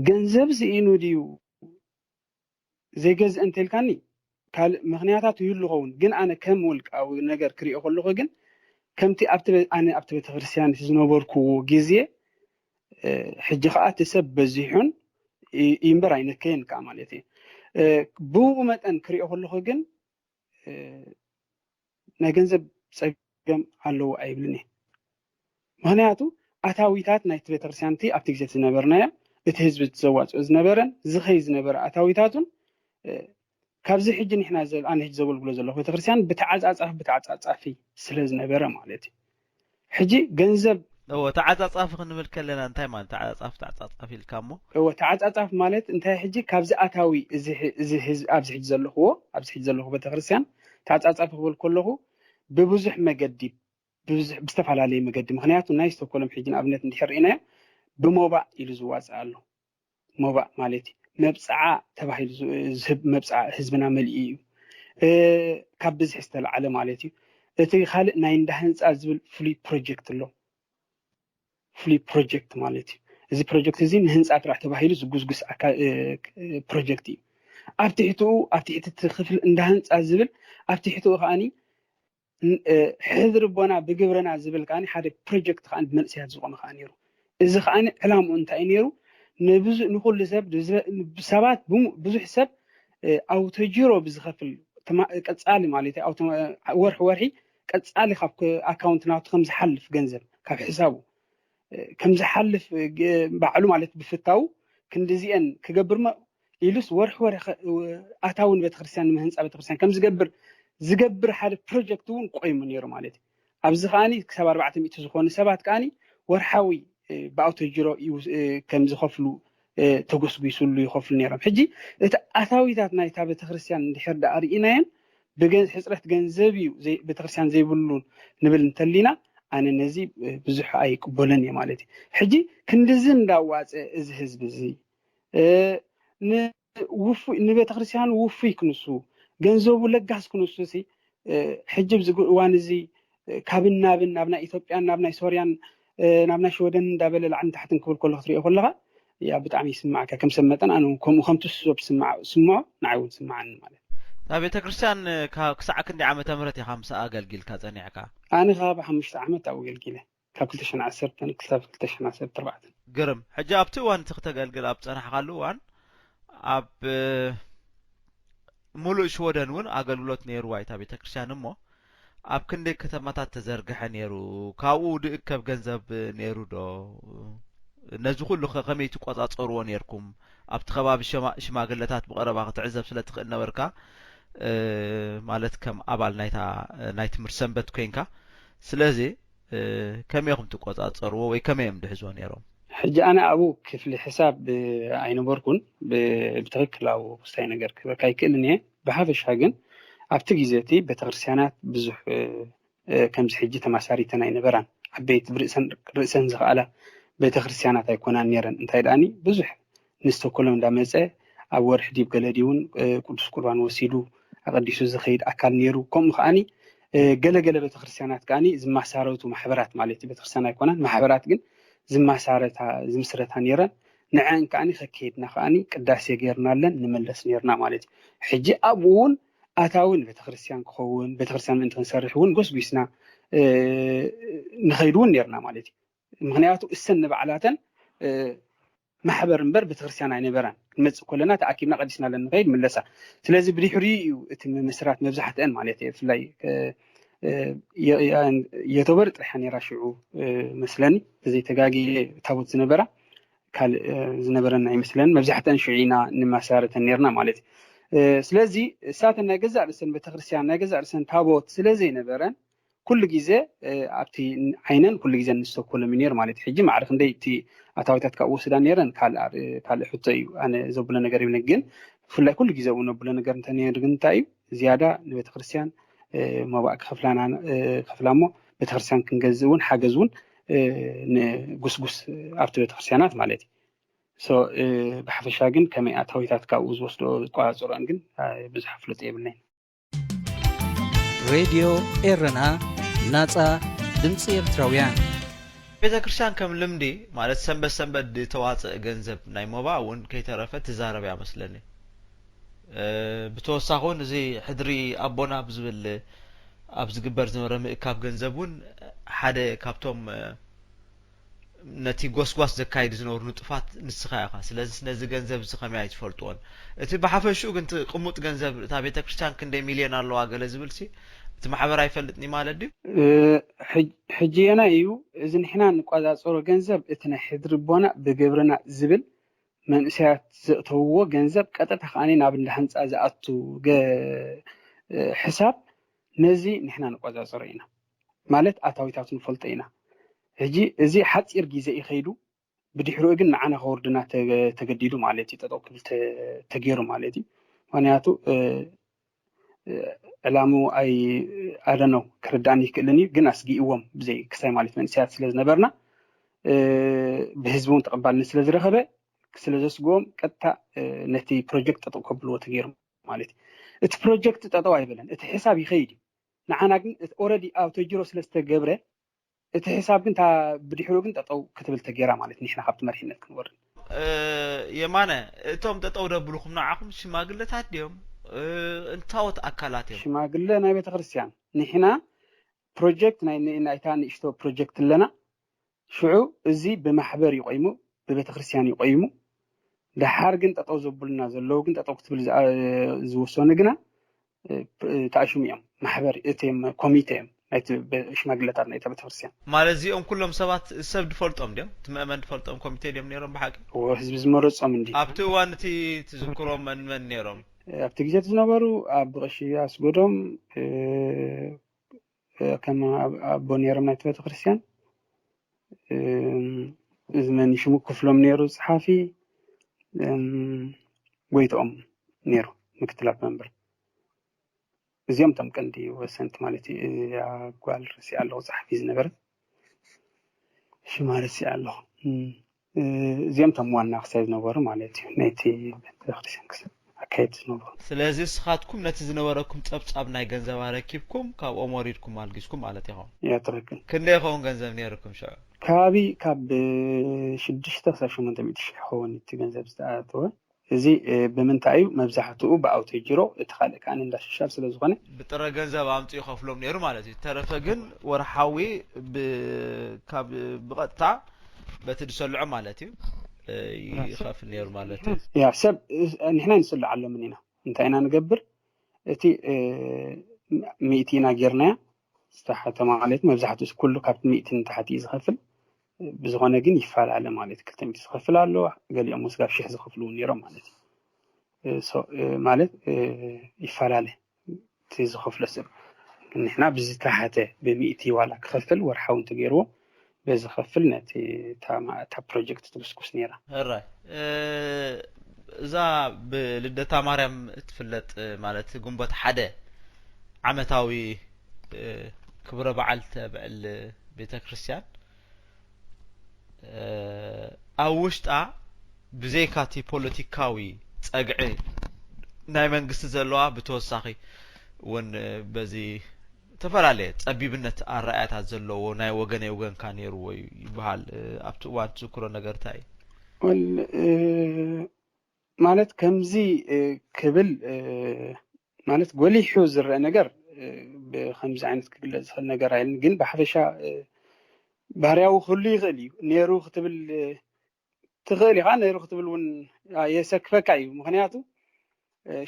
ገንዘብ ስኢኑ ድዩ ዘይገዝእ እንተልካኒ፣ ካልእ ምኽንያታት ይህሉ ኸውን። ግን ኣነ ከም ውልቃዊ ነገር ክሪኦ ከለኹ ግን፣ ከምቲ ኣብቲ በ-፣ ኣነ ኣብቲ ቤተክርስትያን ዝነበርኩዎ ግዜ፣ እ፣ ሕጂ ኸዓ እቲ ሰብ በዚሑን ይ-፣ ይንበር ኣይነከየን ከዓ ማለት እዩ። እ፣ ብኡ መጠን ክሪኦ ከለኹ ግን፣ እ፣ ናይ ገንዘብ ጸገም ኣለዎ ኣይብልን እየ። ምኽንያቱ ኣታዊታት ናይቲ ቤተክርስትያን እቲ ኣብቲ ግዜ ዝነበርናዮ፣ እቲ ህዝቢ ዘዋፅኦ ዝነበረን ዝኸይ ዝነበረ ኣታዊታቱን፣ እ፣ ካብዚ ሕጂ ንሕና ዘ-፣ ኣነ ሕጂ ዘገልግሎ ዘለኹ ቤተክርስትያን ብተዓፃፃፊ ብተዓፃፃፊ ስለ ዝነበረ ማለት እዩ። ሕጂ ገንዘብ እወ፣ ተዓጻጻፊ ክንብል ከለና እንታይ ማለት ተዓጻጻፊ ተዓጻጻፊ ኢልካ እሞ? እወ፣ ተዓጻጻፊ ማለት እንታይ? ሕጂ ካብዚ ኣታዊ እዚ ሕ-፣ እዚ ህዝቢ ኣብዚ ሕጂ ዘለኽዎ፣ ኣብዚ ሕጂ ዘለኹ ቤተክርስትያን ተዓጻጻፊ ክብል ከለኹ ብብዙሕ መገዲ፣ ብብዙሕ፣ ብዝተፈላለየ መገዲ፣ ምኽንያቱ ናይ ስቶኮሎም ሕጂ ንኣብነት እንድሕር ርኢናዮ ብሞባእ ኢሉ ዝዋጽእ ኣሎ። ሞባእ ማለት እዩ። መብጽዓ ተባሂሉ ዝ-፣ ዝህብ መብጽዓ ህዝብና መሊኡ እዩ። እ፣ ካብ ብዝሒ ዝተለዓለ ማለት እዩ። እቲ ካልእ ናይ እንዳ ህንጻ ዝብል ፍሉይ ፕሮጀክት ኣሎ። ፍሉይ ፕሮጀክት ማለት እዩ። እዚ ፕሮጀክት እዚ ንህንጻ ጥራሕ ተባሂሉ ዝጉስጉስ ኣካ-፣ እ፣ ፕሮጀክት እዩ። ኣብ ትሕትኡ፣ ኣብ ትሕቲ እቲ ክፍሊ እንዳ ህንጻ ዝብል፣ ኣብ ትሕትኡ ከኣኒ ን-፣ እ፣ ሕድሪ ኣቦና ብግብርና ዝብል ከኣኒ ሓደ ፕሮጀክት ከኣኒ ብመንእሰያት ዝቆመ ከኣ ነይሩ። እዚ ከኣኒ ዕላምኡ እንታይ እዩ ነይሩ? ንብዙ-፣ ንኹሉ ሰብ፣ ንዝበ-፣ ንብ-፣ ሰባት ብሙ-፣ ብዙሕ ሰብ፣ እ፣ ኣውቶጂሮ ብዝኸፍል ተማ-፣ ቀጻሊ ማለት እዩ፣ ኣውቶ-፣ ወርሒ ወርሒ ቀጻሊ ካብ ክ-፣ ኣካውንት ናቱ ከም ዝሓልፍ ገንዘብ ካብ ሕሳቡ፣ እ፣ ከም ዝሓልፍ፣ እ፣ ግ-፣ ባዕሉ ማለት ብፍታው ክንዲዚአን ክገብር መ-፣ ኢሉስ ወርሒ ወርሒ ኸ-፣ እ፣ ኣታዊ ንቤተክርስትያን ንምህንጻ ቤተክርስትያን ከም ዝገብር፣ ዝገብር ሓደ ፕሮጀክት እውን ቆይሙ ነይሩ ማለት እዩ። ኣብዚ ከኣኒ ክሳብ ኣርባዕተ ሚእቲ ዝኾኑ ሰባት ከኣኒ ወርሓዊ፣ እ፣ ብኣውቶጂሮ ይው-፣ እ፣ ከም ዝኸፍሉ፣ እ፣ ተጎስጒሱሉ ይኸፍሉ ነይሮም። ሕጂ እቲ ኣታዊታት ናይታ ቤተክርስትያን እንድሕር ደኣ ርኢናየን ብገን-፣ ሕጽረት ገንዘብ እዩ ዘይ-፣ ቤተክርስትያን ዘይብሉ ንብል እንተሊና፣ ኣነ ነዚ፣ እ፣ ብዙሕ ኣይቅበሎን እየ ማለት እዩ። ሕጂ ክንድዚ እንዳዋጸ እዚ ህዝቢ እዚ፣ እ፣ ንውፉይ፣ ንቤተክርስትያኑ ውፉይ ክንሱ፣ ገንዘቡ ለጋስ ክንሱ ሲ፣ እ፣ ሕጂ ኣብዚ ግ-፣ እዋን እዚ፣ እ፣ ካብን ናብን፣ ናብ ናይ ኢትዮጵያን ናብ ናይ ሶርያን፣ እ፣ ናብ ናይ ሽወደን እንዳበለ ላዕልን ታሕትን ክብል ከሎ ክትሪኦ ከለኻ፣ ያ ብጣዕሚ ይስማዓካ። ከም ሰብ መጠን ኣነ እውን ከምኡ፣ ከምቲ እሱ ዝስምዖ፣ ስምዖ ንዓይ እውን ስምዓኒ ማለት እዩ። እታ ቤተክርስትያን፣ እ፣ ካብ ክሳዕ ክንደይ ዓመተ ምህረት ኢኻ ምስኣ ኣገልጊልካ ጸኒዕካ? ኣነ ከባቢ ሓሙሽተ ዓመት ኣብኡ ኣገልጊለ። ካብ ክልተ ሽሕን ዓሰርተን ክሳብ ክልተ ሽሕን ዓሰርተ ኣርባዕተን። ግርም። ሕጂ ኣብቲ እዋን እቲ ክተገልግል ኣብ ጸናሕካሉ እዋን፣ ኣብ፣ እ፣ ሙሉእ ሽወደን እውን ኣገልግሎት ነይርዋ እታ ቤተክርስትያን እሞ፣ ኣብ ክንደይ ከተማታት ተዘርግሐ ነይሩ? ካብኡ ዝእከብ ገንዘብ ነይሩ ዶ? ነዚ ኩሉ ከ ከመይ ትቆጻጸርዎ ነይርኩም? ኣብቲ ከባቢ ሸማ-፣ ሽማግለታት ብቐረባ ክትዕዘብ ስለ ትኽእል ነበርካ፣ እ፣ ማለት ከም ኣባል ናይታ፣ ናይ ትምህርቲ ሰንበት ኮይንካ። ስለዚ፣ እ፣ ከመይ ኢኹም ትቆጻጸርዎ ወይ ከመይ እዮም ዝሕዝዎ ነይሮም? ሕጂ ኣነ ኣብኡ ክፍሊ ሕሳብ፣ እ፣ ኣይነበርኩን። ብ-፣ ብትኽክል ኣብኡ ክስታይ ነገር ክህበካ ኣይክእልን እየ። ብሓፈሻ ግን ኣብቲ ግዜ እቲ ቤተክርስትያናት ብዙሕ፣ እ፣ እ፣ ከምዚ ሕጂ ተማሳሪተን ኣይነበራን። ዓበይቲ ብርእሰን፣ ርእሰን ዝኸኣላ ቤተክርስትያናት ኣይኮናን ነይረን። እንታይ ደኣኒ ብዙሕ ንስቶኮሎም እንዳመጸ ኣብ ወርሒ ዲብ ገለ ዲውን፣ እ፣ ቅዱስ ቁርባን ወሲዱ ኣቐዲሱ ዝኸይድ ኣካል ነይሩ። ከምኡ ከኣኒ፣ እ፣ ገለ ገለ ቤተክርስትያናት ከኣኒ ዝማሳረቱ ማሕበራት ማለት እዩ፣ ቤተክርስትያን ኣይኮናን፣ ማሕበራት ግን ዝማሳረታ፣ ዝምስረታ ነይረን። ንዐን ከኣኒ ከከይድና ከኣኒ ቅዳሴ ገይርናለን ንመለስ ነይርና ማለት እዩ። ሕጂ ኣብኡ እውን ኣታዊ ንቤተክርስትያን ክኸውን፣ ቤተክርስትያን ምእንቲ ክንሰርሕ እውን ጎስጒስና፣ እ፣ ንኸይድ እውን ነይርና ማለት እዩ። ምኽንያቱ እሰን ንባዕላተን፣ እ፣ ማሕበር እምበር ቤተክርስትያን ኣይነበራን። ክንመጽእ ከለና ተኣኪብና ቀዲስናለን ንኸይድ ምለሳ። ስለዚ ብድሕሪኡ እዩ እቲ ምምስራት መብዛሕትአን ማለት እየ። ብፍላይ፣ እ፣ እ፣ የ-፣ የ-፣ የተወር ጥሪሓ ነይራ ሽዑ፣ እ፣ መስለኒ። ተዘይተጋግየ ታቦት ዝነበራ ካልእ፣ እ፣ ዝነበረና ኣይመስለንን። መብዛሕትአን ሽዑ ኢና ንመሳረተን ነይርና ማለት እዩ። እ፣ ስለዚ እሳተን ናይ ገዛእ ርእሰን ቤተክርስትያን ናይ ገዛእ ርእሰን ታቦት ስለ ዘይነበረን ኩሉ ግዜ፣ እ፣ ኣብቲ ዓይነን ኩሉ ግዜ ንሰኮሎም እዩ ነይሩ ማለት እዩ። ሕጂ ማዕረ ክንደይ እቲ ኣታዊታት ካብኡ ወስዳ ነይረን ካልእ ኣር-፣ ካልእ ሕቶ እዩ። ኣነ ዘብሎ ነገር የብለይን። ግን ብፍላይ ኩሉ ግዜ እውን ነብሎ ነገር እንተ ነይሩ ግን እንታይ እዩ ዝያዳ ንቤተክርስትያን፣ እ፣ መባእ ክኸፍላና፣ እ፣ ከፍላ እሞ ቤተክርስትያን ክንገዝእ እውን ሓገዝ እውን፣ እ፣ ንጉስጉስ ኣብቲ ቤተክርስትያናት ማለት እዩ። ሶ፣ እ፣ ብሓፈሻ ግን ከመይ ኣታዊታት ካብኡ ዝወስዶ ዝቆጻጸሮን ግን፣ እ፣ ብዙሕ ፍልጥ የብለይን። ሬድዮ ኤረና፣ ናጻ ድምጺ ኤርትራውያን። ቤተ ክርስቲያን ከም ልምዲ ማለት ሰንበት ሰንበት ዝተዋፅእ ገንዘብ ናይ ሞባ እውን ከይተረፈ ትዛረብ እያ መስለኒ። ብተወሳኺ እውን እዚ ሕድሪ ኣቦና ብዝብል ኣብ ዝግበር ዝነበረ ምእካብ ገንዘብ እውን ሓደ ካብቶም ነቲ ጎስጓስ ዘካይዱ ዝነበሩ ንጡፋት ንስኻ ኢኻ። ስለዚ ነዚ ገንዘብ እዚ ከመይ ኣይትፈልጥዎን? እቲ ብሓፈሽኡ ግን እቲ ቅሙጥ ገንዘብ እታ ቤተ ክርስቲያን ክንደይ ሚልዮን ኣለዋ ገለ ዝብል ሲ እቲ ማሕበር ኣይፈልጥን ማለት ድዩ? ሕጂ የና እዩ እዚ ንሕና ንቆጻጸሮ ገንዘብ እቲ ናይ ሕድሪ ኣቦና ብግብርና ዝብል መንእሰያት ዘእተውዎ ገንዘብ ቀጥታ ከኣ ናብ እንዳ ህንጻ ዝኣቱ ሕሳብ ነዚ ንሕና ንቆጻጸሮ ኢና። ማለት ኣታዊታቱ ንፈልጦ ኢና። ሕጂ እዚ ሓጺር ግዜ እዩ ከይዱ። ብድሕሪኡ ግን ንዓና ከወርድና ተገዲዱ ማለት እዩ፣ ጠጠው ክብል ተገይሩ ማለት እዩ። ምክንያቱ ዕላሙ ኣይ ኣደነው ክርዳእኒ ይክእልን እዩ፣ ግን ኣስጊእዎም ብዘይ ክሳይ ማለት መንእሰያት ስለ ዝነበርና ብህዝቢ እውን ተቐባልነት ስለ ዝረኸበ ስለ ዘስግኦም ቀጥታ ነቲ ፕሮጀክት ጠጠው ከብልዎ ተገይሩ ማለት እዩ። እቲ ፕሮጀክት ጠጠው ኣይበለን፣ እቲ ሕሳብ ይኸይድ እዩ። ንዓና ግን ኦረዲ ኣብ ተጅሮ ስለ ዝተገብረ እቲ ሕሳብ ግን ብድሕሪኡ ግን ጠጠው ክትብል ተገይራ ማለት ንሕና ካብቲ መሪሕነት ክንወርድ የማነ እቶም ጠጠው ደብልኹም ንዓኹም ሽማግለታት ድዮም እንታወት ኣካላት እዮም? ሽማግለ ናይ ቤተክርስትያን ንሕና ፕሮጀክት ናይታ ንእሽቶ ፕሮጀክት ኣለና። ሽዑ እዚ ብማሕበር ይቆይሙ ብቤተክርስትያን ይቆይሙ። ደሓር ግን ጠጠው ዘብሉና ዘለዉ ግን ጠጠው ክትብል ዝወሰኑ ግና ተኣሽሙ እዮም። ማሕበር እቲም ኮሚቴ እዮም ናይቲ ሽማግለታት ናይታ ቤተክርስትያን። ማለት እዚኦም ኩሎም ሰባት ሰብ ድፈልጦም ድዮም? እቲ መእመን ድፈልጦም ኮሚቴ ድዮም ነይሮም ብሓቂ? እዎ ህዝቢ ዝመረጾም እንዲ። ኣብቲ እዋን እቲ ትዝክሮም መን መን ነይሮም? ኣብቲ ግዜ እቲ ዝነበሩ ኣብ ብቐሺ ኣስጎዶም ከም ኣቦ ነይሮም ናይቲ ቤተክርስትያን እዚ መን ሽሙ ክፍሎም ነይሩ ጸሓፊ ጎይትኦም ነይሩ ምክትል ኣቦ መንበር። እዚኦም እቶም ቀንዲ ወሰንቲ ማለት እዩ። እዚኣ ጓል ረሲኣ ኣለኹ ጸሓፊ ዝነበረት ሽማ ረሲኣ ኣለኹ። እዚኦም እቶም ዋና ክሳይ ዝነበሩ ማለት እዩ ናይቲ ቤተክርስትያን ክስ ኣካየድቲ ዝነበሩ። ስለዚ ንስኻትኩም ነቲ ዝነበረኩም ጸብጻብ ናይ ገንዘብ ኣረኪብኩም ካብኦም ወሪድኩም ኣልጊስኩም ማለት ኢኹም። እያ ትኽክል። ክንደይ ይኸውን ገንዘብ ነይርኩም ሽዑ? ከባቢ ካብ ሽዱሽተ ክሳብ ሸሞንተ ሚእቲ ሽሕ ይኸውን እቲ ገንዘብ ዝተኣተወ። እዚ ብምንታይ እዩ? መብዛሕትኡ ብኣውቶጅሮ፣ እቲ ካልእ ከኣ እንዳ ሽሻብ ስለ ዝኾነ። ብጥረ ገንዘብ ኣምጺኡ ይኸፍሎም ነይሩ ማለት እዩ። ተረፈ ግን ወርሓዊ ካብ ብቐጥታ በቲ ዝሰልዖ ማለት እዩ ይኸፍል ነይሩ ማለት እዩ። ያ ሰብ ንሕና ንስልዓሎምን ኢና። እንታይ ኢና ንገብር? እቲ ሚእቲ ኢና ጌርናያ ዝተሓተ ማለት መብዛሕትኡ ኩሉ ካብቲ ሚእቲ ንታሕቲ እዩ ዝኸፍል። ብዝኾነ ግን ይፈላለ ማለት ክልተ ሚእቲ ዝኸፍል ኣሎ፣ ገሊኦም ወስጋብ ሽሕ ዝኸፍሉ እውን ነይሮም ማለት እዩ። ማለት ይፈላለ እቲ ዝኸፍሎ ሰብ። ንሕና ብዝተሓተ ብሚእቲ ዋላ ክኸፍል ወርሓዊ እንተገይርዎ በዚ ከፍል ነቲ እታ ፕሮጀክት ትጉስጉስ ነይራ። ሕራይ እዛ ብልደታ ማርያም እትፍለጥ ማለት ግንቦት ሓደ ዓመታዊ ክብረ በዓል ተብዕል ቤተ ክርስቲያን ኣብ ውሽጣ ብዘይካ እቲ ፖለቲካዊ ጸግዒ ናይ መንግስቲ ዘለዋ ብተወሳኺ እውን በዚ ዝተፈላለየ ጸቢብነት ኣረኣያታት ዘለዎ ናይ ወገነይ ወገንካ ነይርዎ እዩ ይበሃል። ኣብቲ እዋን ትዝክሮ ነገር እንታይ እዩ? ማለት ከምዚ ክብል ማለት ጎሊሑ ዝረአ ነገር ብከምዚ ዓይነት ክግለጽ ዝኽእል ነገር ኣይልን፣ ግን ብሓፈሻ ባህርያዊ ክህሉ ይኽእል እዩ። ነይሩ ክትብል ትኽእል ኢኻ፣ ነይሩ ክትብል እውን የሰክፈካ እዩ። ምኽንያቱ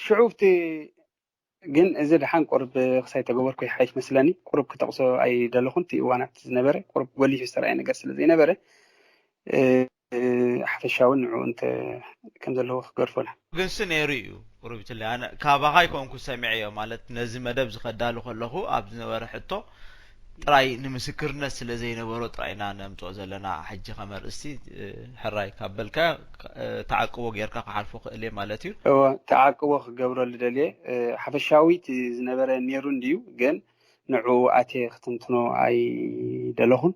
ሽዑ ብቲ ግን እዚ ደሓን ቁርብ ክሳይ ተገበርኩ ይሓይሽ መስለኒ። ቁሩብ ክጠቕሶ ኣይደለኹን፣ እቲ እዋናት ዝነበረ ቁሩብ ጎሊሑ ዝተረኣየ ነገር ስለ ዘይነበረ ሓፈሻዊ ንዕኡ እንተ ከም ዘለዎ ክገድፎ ኢለ። ግንሲ ነይሩ እዩ ቁሩብ ይትለይ ኣነ ካባኻ ኣይኮንኩ ሰሚዐዮ ማለት ነዚ መደብ እዚ ከዳሉ ከለኹ ኣብ ዝነበረ ሕቶ ጥራይ ንምስክርነት ስለ ዘይነበሮ ጥራይ ኢና ነምጽኦ ዘለና ሕጂ ከም ኣርእስቲ ሕራይ ካብ በልካ ተዓቅቦ ጌርካ ክሓልፎ ክእል እየ ማለት እዩ። እወ ተዓቅቦ ክገብረሉ ደልየ ሓፈሻዊ እቲ ዝነበረ ነይሩ እንድዩ ግን ንዕኡ ኣትየ ክትንትኖ ኣይደለኹን።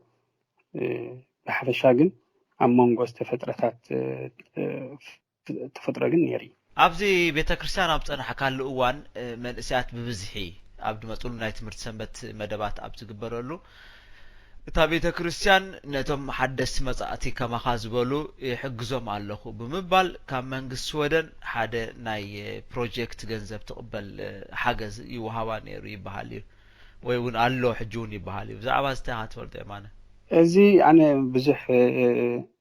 ብሓፈሻ ግን ኣብ መንጎ ዝተፈጥረታት ተፈጥሮ ግን ነይሩ እዩ። ኣብዚ ቤተ ክርስቲያን ኣብ ጸናሕካሉ እዋን መንእሰያት ብብዝሒ ኣብ ዝመጽሉ ናይ ትምህርቲ ሰንበት መደባት ኣብ ዝግበረሉ እታ ቤተ ክርስቲያን ነቶም ሓደስቲ መጻእቲ ከማኻ ዝበሉ ይሕግዞም ኣለኹ ብምባል ካብ መንግስቲ ሽወደን ሓደ ናይ ፕሮጀክት ገንዘብ ትቕበል ሓገዝ ይወሃባ ነይሩ ይበሃል እዩ፣ ወይ እውን ኣሎ ሕጂ እውን ይበሃል እዩ። ብዛዕባ እዚ እንታይ ኢኻ ትፈልጦ የማነ? እዚ ኣነ ብዙሕ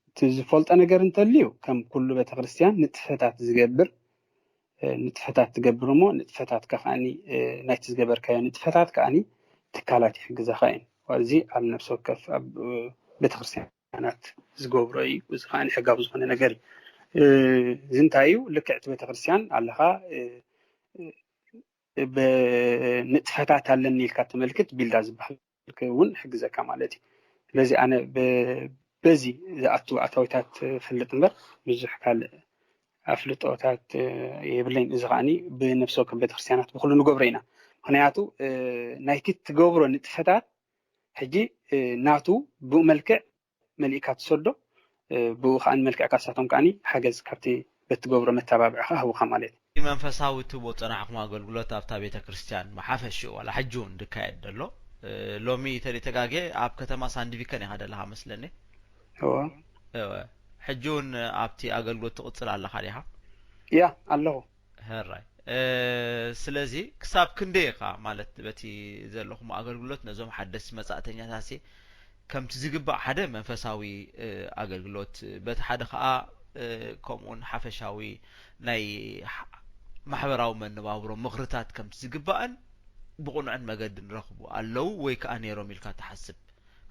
እቲ ዝፈልጦ ነገር እንተልዩ ከም ኩሉ ቤተክርስትያን ንጥፈታት ዝገብር ንጥፈታት ትገብር እሞ ንጥፈታትካ ከዓኒ ናይቲ ዝገበርካዮ ንጥፈታት ከዓኒ ትካላት ይሕግዛኻ እየን። እዚ ኣብ ነፍሲ ወከፍ ኣብ ቤተክርስትያናት ዝገብሮ እዩ። እዚ ከዓኒ ሕጋዊ ዝኾነ ነገር እዩ። እዚ እንታይ እዩ? ልክዕ እቲ ቤተክርስትያን ኣለኻ ንጥፈታት ኣለኒ ኢልካ ተመልክት ቢልዳ ዝበሃል እውን ሕግዘካ ማለት እዩ። ስለዚ ኣነ በዚ ዝኣቱ ኣታዊታት ፈልጥ እምበር ብዙሕ ካልእ ኣፍልጦታት የብለይን። እዚ ከዓኒ ብነፍሲ ወከፍ ቤተክርስትያናት ብኩሉ ንገብሮ ኢና። ምክንያቱ ናይቲ ትገብሮ ንጥፈታት ሕጂ ናቱ ብኡ መልክዕ መሊእካ ትሰዶ ብኡ ከዓ መልክዕ ካሳቶም ከዓ ሓገዝ ካብቲ በትገብሮ መተባብዒ ክህቡካ ማለት እዩ። መንፈሳዊ ትህቦ ፀናሕኩም ኣገልግሎት ኣብታ ቤተ ክርስቲያን ብሓፈሽኡ ዋላ ሕጂ እውን ዝካየድ ዘሎ ሎሚ ተሪተጋጌ ኣብ ከተማ ሳንዲቪከን ኢኻ ደለኻ መስለኒ። ሕጂ እውን ኣብቲ ኣገልግሎት ትቕፅል ኣለኻ ዲኻ? ያ ኣለኹ። ሕራይ ስለዚ ክሳብ ክንደይ ኢኻ ማለት በቲ ዘለኹም ኣገልግሎት ነዞም ሓደስቲ መጻእተኛታት ከምቲ ዝግባእ ሓደ መንፈሳዊ ኣገልግሎት በቲ ሓደ ከዓ ከምኡውን ሓፈሻዊ ናይ ማሕበራዊ መነባብሮ ምኽርታት ከምቲ ዝግባእን ብቕኑዕን መገዲ ንረኽቡ ኣለዉ ወይ ከዓ ነይሮም ኢልካ ትሓስብ?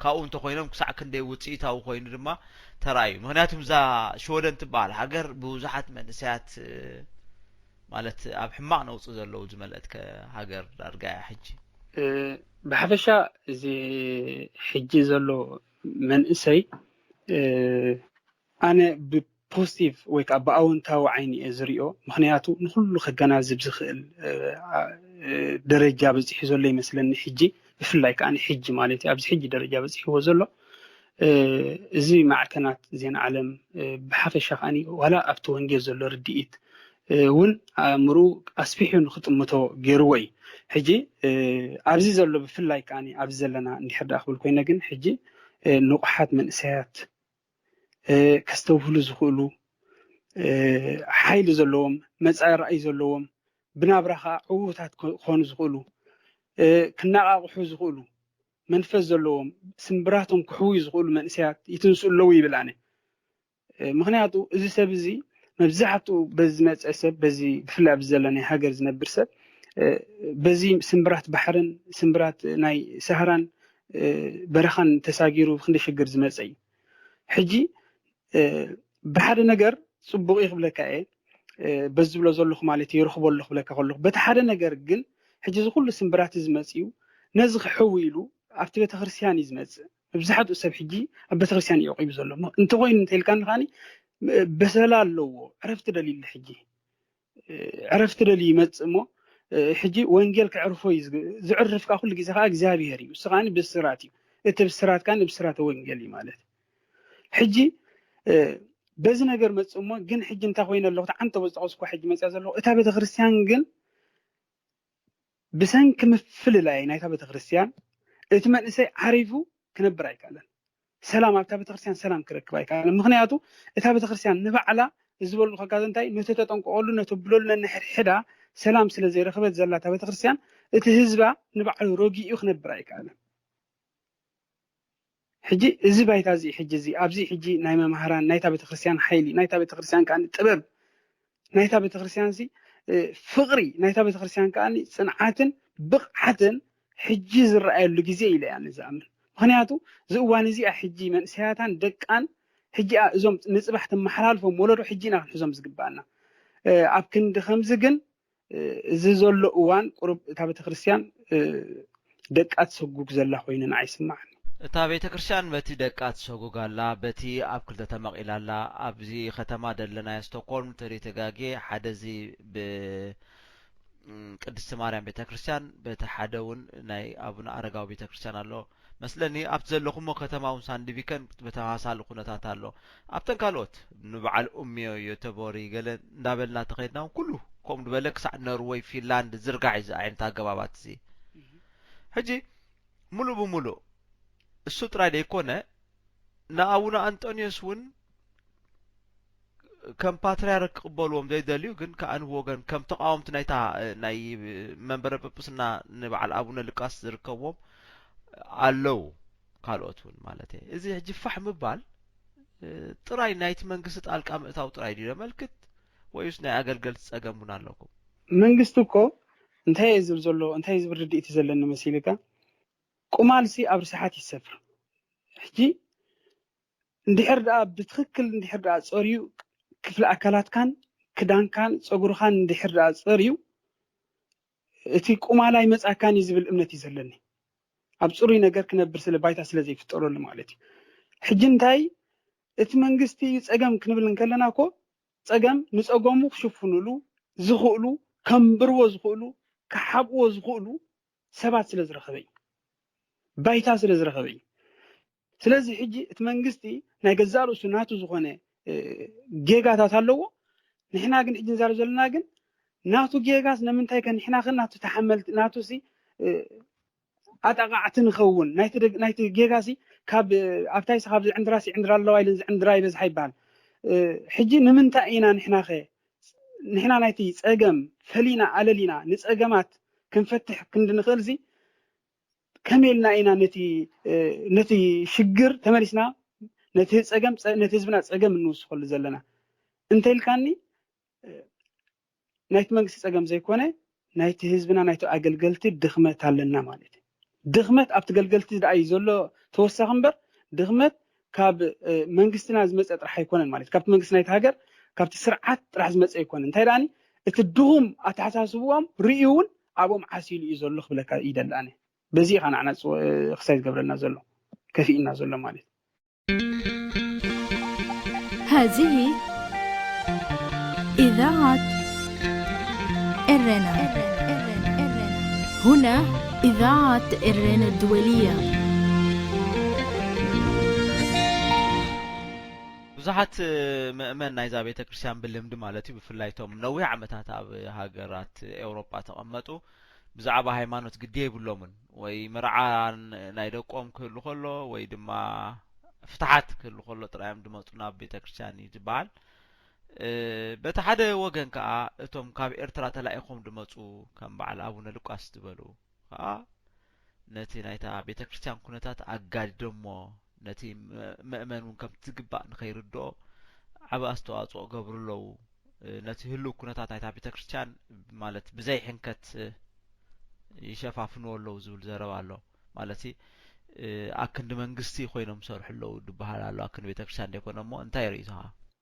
ካብኡ እንተኮይኖም ክሳዕ ክንደይ ውፅኢታዊ ኮይኑ ድማ ተራእዩ። ምክንያቱም እዛ ሽወደን ትበሃል ሃገር ብብዙሓት መንእሰያት ማለት ኣብ ሕማቕ ነውፂ ዘለዉ ዝመልአት ሃገር ዳርጋ እያ ሕጂ። ብሓፈሻ እዚ ሕጂ ዘሎ መንእሰይ ኣነ ብፖስቲቭ ወይ ከዓ ብኣወንታዊ ዓይኒ እየ ዝሪኦ። ምክንያቱ ንኩሉ ከገናዝብ ዝክእል ደረጃ በፂሑ ዘሎ ይመስለኒ። ሕጂ ብፍላይ ከዓ ሕጂ ማለት እዩ ኣብዚ ሕጂ ደረጃ በፂሕዎ ዘሎ እዚ ማዕከናት ዜና ዓለም ብሓፈሻ ከዓ ዋላ ኣብቲ ወንጌል ዘሎ ርድኢት እውን ኣእምርኡ ኣስፊሑ ንክጥምቶ ገይርዎ እዩ። ሕጂ ኣብዚ ዘሎ ብፍላይ ከዓ ኣብዚ ዘለና እንድሕር ደኣ ክብል ኮይነ ግን ሕጂ ንቑሓት መንእሰያት ከስተውህሉ ዝኽእሉ ሓይሊ ዘለዎም መፃኢ ራእይ ዘለዎም ብናብራ ከዓ ዕዉታት ክኾኑ ዝኽእሉ ክነቓቕሑ ዝኽእሉ መንፈስ ዘለዎም ስምብራቶም ክሕውዩ ዝኽእሉ መንእሰያት ይትንስኡ ኣለዉ ይብል ኣነ። ምክንያቱ እዚ ሰብ እዚ መብዛሕትኡ በዚ ዝመፀ ሰብ በዚ ብፍላይ ኣብዚ ዘለና ናይ ሃገር ዝነብር ሰብ በዚ ስምብራት ባሕርን ስምብራት ናይ ሰሃራን በረኻን ተሳጊሩ ብክንደይ ሽግር ዝመፀ እዩ። ሕጂ ብሓደ ነገር ፅቡቕ እዩ ክብለካ እየ በዚ ዝብሎ ዘለኹ ማለት ይረኽቦ ኣሎ ክብለካ ከለኹ በቲ ሓደ ነገር ግን ሕጂ እዚ ኩሉ ስምብራት እዚ መፅኡ ነዚ ክሕው ኢሉ ኣብቲ ቤተክርስትያን እዩ ዝመፅእ። መብዛሕትኡ ሰብ ሕጂ ኣብ ቤተክርስትያን እዩ ኣቂቡ ዘሎ። እንተኮይኑ እንተኢልካ ንካኒ በሰላ ኣለዎ ዕረፍቲ ደልዩ ኣሎ ሕጂ ዕረፍቲ ደልዩ ይመፅእ እሞ ሕጂ ወንጌል ክዕርፎ እዩ ዝዕርፍ ከዓ ኩሉ ግዜ ከዓ እግዚኣብሄር እዩ። እሱ ከዓ ብስራት እዩ። እቲ ብስራት ከዓ ብስራተ ወንጌል እዩ ማለት ሕጂ በዚ ነገር መፅእ እሞ ግን ሕጂ እንታይ ኮይነ ኣለኹ ተዓንተ በዝጠቀስኩ ሕጂ መፅያ ዘለኹ እታ ቤተክርስትያን ግን ብሰንኪ ምፍልላይ ናይታ ቤተክርስትያን እቲ መንእሰይ ዓሪፉ ክነብር ኣይከኣለን። ሰላም ኣብታ ቤተክርስትያን ሰላም ክረክብ ኣይከኣለን። ምክንያቱ እታ ቤተክርስትያን ንባዕላ ዝበሉ ከጋዘ እንታይ ነቲ ተጠንቀቀሉ ነተብለሉ ነንሕድሕዳ ሰላም ስለ ዘይረክበት ዘላ እታ ቤተክርስትያን እቲ ህዝባ ንባዕሉ ረጊኡ ክነብር ኣይከኣለን። ሕጂ እዚ ባይታ እዚ ሕጂ እዚ ኣብዚ ሕጂ ናይ መምሃራን ናይታ ቤተክርስትያን ሓይሊ ናይታ ቤተክርስትያን ከዓ ጥበብ ናይታ ቤተክርስትያን እዚ ፍቅሪ ናይታ ቤተክርስትያን ከዓ ፅንዓትን ብቕዓትን ሕጂ ዝረኣየሉ ግዜ ኢለ እያ ንዝኣምን። ምክንያቱ እዚ እዋን እዚኣ ሕጂ መንእሰያታን ደቃን ሕጂ እዞም ንፅባሕ ተመሓላልፎም ወለዶ ሕጂ ኢና ክንሕዞም ዝግባኣና። ኣብ ክንዲ ከምዚ ግን እዚ ዘሎ እዋን ቁሩብ እታ ቤተክርስትያን ደቃ ትሰጉግ ዘላ ኮይኑ ንዓይ ይስማዓኒ። እታ ቤተ ክርስቲያን በቲ ደቃ ትሰጉግ ኣላ፣ በቲ ኣብ ክልተ ተመቒላ ኣላ። ኣብዚ ከተማ ደለናዮ ስቶክሆልም ተሪተጋጌ ሓደ እዚ ብ ቅድስቲ ማርያም ቤተ ክርስቲያን በቲ ሓደ እውን ናይ ኣቡነ ኣረጋዊ ቤተ ክርስቲያን ኣሎ መስለኒ። ኣብቲ ዘለኹሞ ከተማ እውን ሳንዲቪከን ብተመሳሳሊ ኩነታት ኣሎ። ኣብተን ካልኦት ንበዓል ኡሚዮ፣ ዮተቦሪ ገለ እንዳበልና ተኸድና እውን ኩሉ ከምኡ ዝበለ ክሳዕ ኖርወይ፣ ፊንላንድ ዝርጋሕ እዩ እዚ ዓይነት ኣገባባት እዚ። ሕጂ ሙሉእ ብሙሉእ እሱ ጥራይ ዘይኮነ ንኣቡነ ኣንጦንዮስ እውን ከም ፓትርያርክ ክቕበልዎም ዘይደልዩ ግን ከኣ ንወገን ከም ተቓወምቲ ናይታ ናይ መንበረ ጵጵስና ንበዓል ኣቡነ ሉቃስ ዝርከብዎም ኣለዉ። ካልኦት እውን ማለት እየ። እዚ ሕጂ ፋሕ ምባል ጥራይ ናይቲ መንግስቲ ጣልቃ ምእታው ጥራይ ድዩ ዘመልክት ወይስ ናይ ኣገልገልቲ ጸገም እውን ኣለኩም? መንግስቲ እኮ እንታይ እየ ዝብል ዘሎ እንታይ ዝብል ርድኢት ዘለኒ መሲልካ? ቁማልሲ ኣብ ርስሓት ይሰፍር። ሕጂ እንድሕር ደኣ ብትኽክል እንድሕር ደኣ ጸርዩ ክፍሊ ኣካላትካን ክዳንካን ጸጉርኻን እንድሕር ደኣ ጸርዩ እቲ ቁማል ኣይመጻካን እዩ ዝብል እምነት እዩ ዘለኒ። ኣብ ጽሩይ ነገር ክነብር ስለ ባይታ ስለ ዘይፍጠረሉ ማለት እዩ። ሕጂ እንታይ እቲ መንግስቲ እዩ ጸገም ክንብል እንከለና እኮ ጸገም ንጸገሙ ክሽፍኑሉ ዝኽእሉ ከንብርዎ ዝኽእሉ ክሓብእዎ ዝኽእሉ ሰባት ስለ ዝረኸበ እዩ። ባይታ ስለ ዝረኸበ እዩ። ስለዚ ሕጂ እቲ መንግስቲ ናይ ገዛእ ርእሱ ናቱ ዝኾነ ጌጋታት ኣለዎ። ንሕና ግን ሕጂ ንዛረብ ዘለና ግን ናቱ ጌጋስ ንምንታይ ከ ንሕና ከ ናቱ ተሓመልቲ ናቱ ሲ ኣጣቃዕቲ ንኸውን ናይቲ ጌጋ ሲ ካብ ኣብታይ ካብ ዝዕንድራ ሲ ዕንድራ ኣለዋ ኢለን ዝዕንድራ ይበዝሓ ይበሃል። ሕጂ ንምንታይ ኢና ንሕና ከ ንሕና ናይቲ ጸገም ፈሊና ኣለሊና ንጸገማት ክንፈትሕ ክንዲ ንኽእል ሲ ከመይ ኢልና ኢና ነቲ ነቲ ሽግር ተመሊስና ነቲ ጸገም ነቲ ህዝብና ጸገም እንውስኸሉ ዘለና እንተ ኢልካኒ ናይቲ መንግስቲ ጸገም ዘይኮነ ናይቲ ህዝብና ናይቲ ኣገልገልቲ ድኽመት ኣለና ማለት እዩ። ድኽመት ኣብቲ ገልገልቲ ደኣ እዩ ዘሎ ተወሳኺ እምበር ድኽመት ካብ መንግስትና ዝመፀ ጥራሕ ኣይኮነን ማለት ካብቲ መንግስቲ ናይቲ ሃገር ካብቲ ስርዓት ጥራሕ ዝመፀ ኣይኮነን። እንታይ ደኣኒ እቲ ድኹም ኣተሓሳስብኦም ርእዩ እውን ኣብኦም ዓሲሉ እዩ ዘሎ ክብለካ ይደሊ ኣነ። በዚ ኢኻ ንዓና ክሳይ ዝገብረልና ዘሎ ከፊእና ዘሎ ማለት هذه إذاعة إرنا هنا إذاعة إرنا الدولية ብዙሓት ምእመን ናይዛ ቤተ ክርስቲያን ብልምዲ ማለት እዩ ብፍላይ ቶም ነዊሕ ዓመታት ኣብ ሃገራት ኤውሮጳ ተቐመጡ ብዛዕባ ሃይማኖት ግዲ የብሎምን ወይ መርዓ ናይ ደቆም ክህሉ ከሎ ወይ ድማ ፍትሓት ክህሉ ከሎ ጥራዮም ድመፁ ናብ ቤተ ክርስቲያን እዩ ዝበሃል። በቲ ሓደ ወገን ከዓ እቶም ካብ ኤርትራ ተላኢኾም ድመፁ ከም በዓል ኣቡነ ሉቃስ ዝበሉ ከዓ ነቲ ናይታ ቤተ ክርስቲያን ኩነታት ኣጋዲዶሞ ነቲ ምእመን እውን ከምቲ ዝግባእ ንኸይርድኦ ዓቢ ኣስተዋፅኦ ገብሩ ኣለዉ። ነቲ ህልው ኩነታት ናይታ ቤተ ክርስቲያን ማለት ብዘይ ሕንከት ይሸፋፍንዎ ኣለዉ ዝብል ዘረባ ኣሎ። ማለት ኣክንዲ መንግስቲ ኮይኖም ሰርሑ ኣለዉ ድበሃል ኣሎ ኣክንዲ ቤተ ክርስቲያን ዘይኮነ እሞ እንታይ ርእይቶኻ?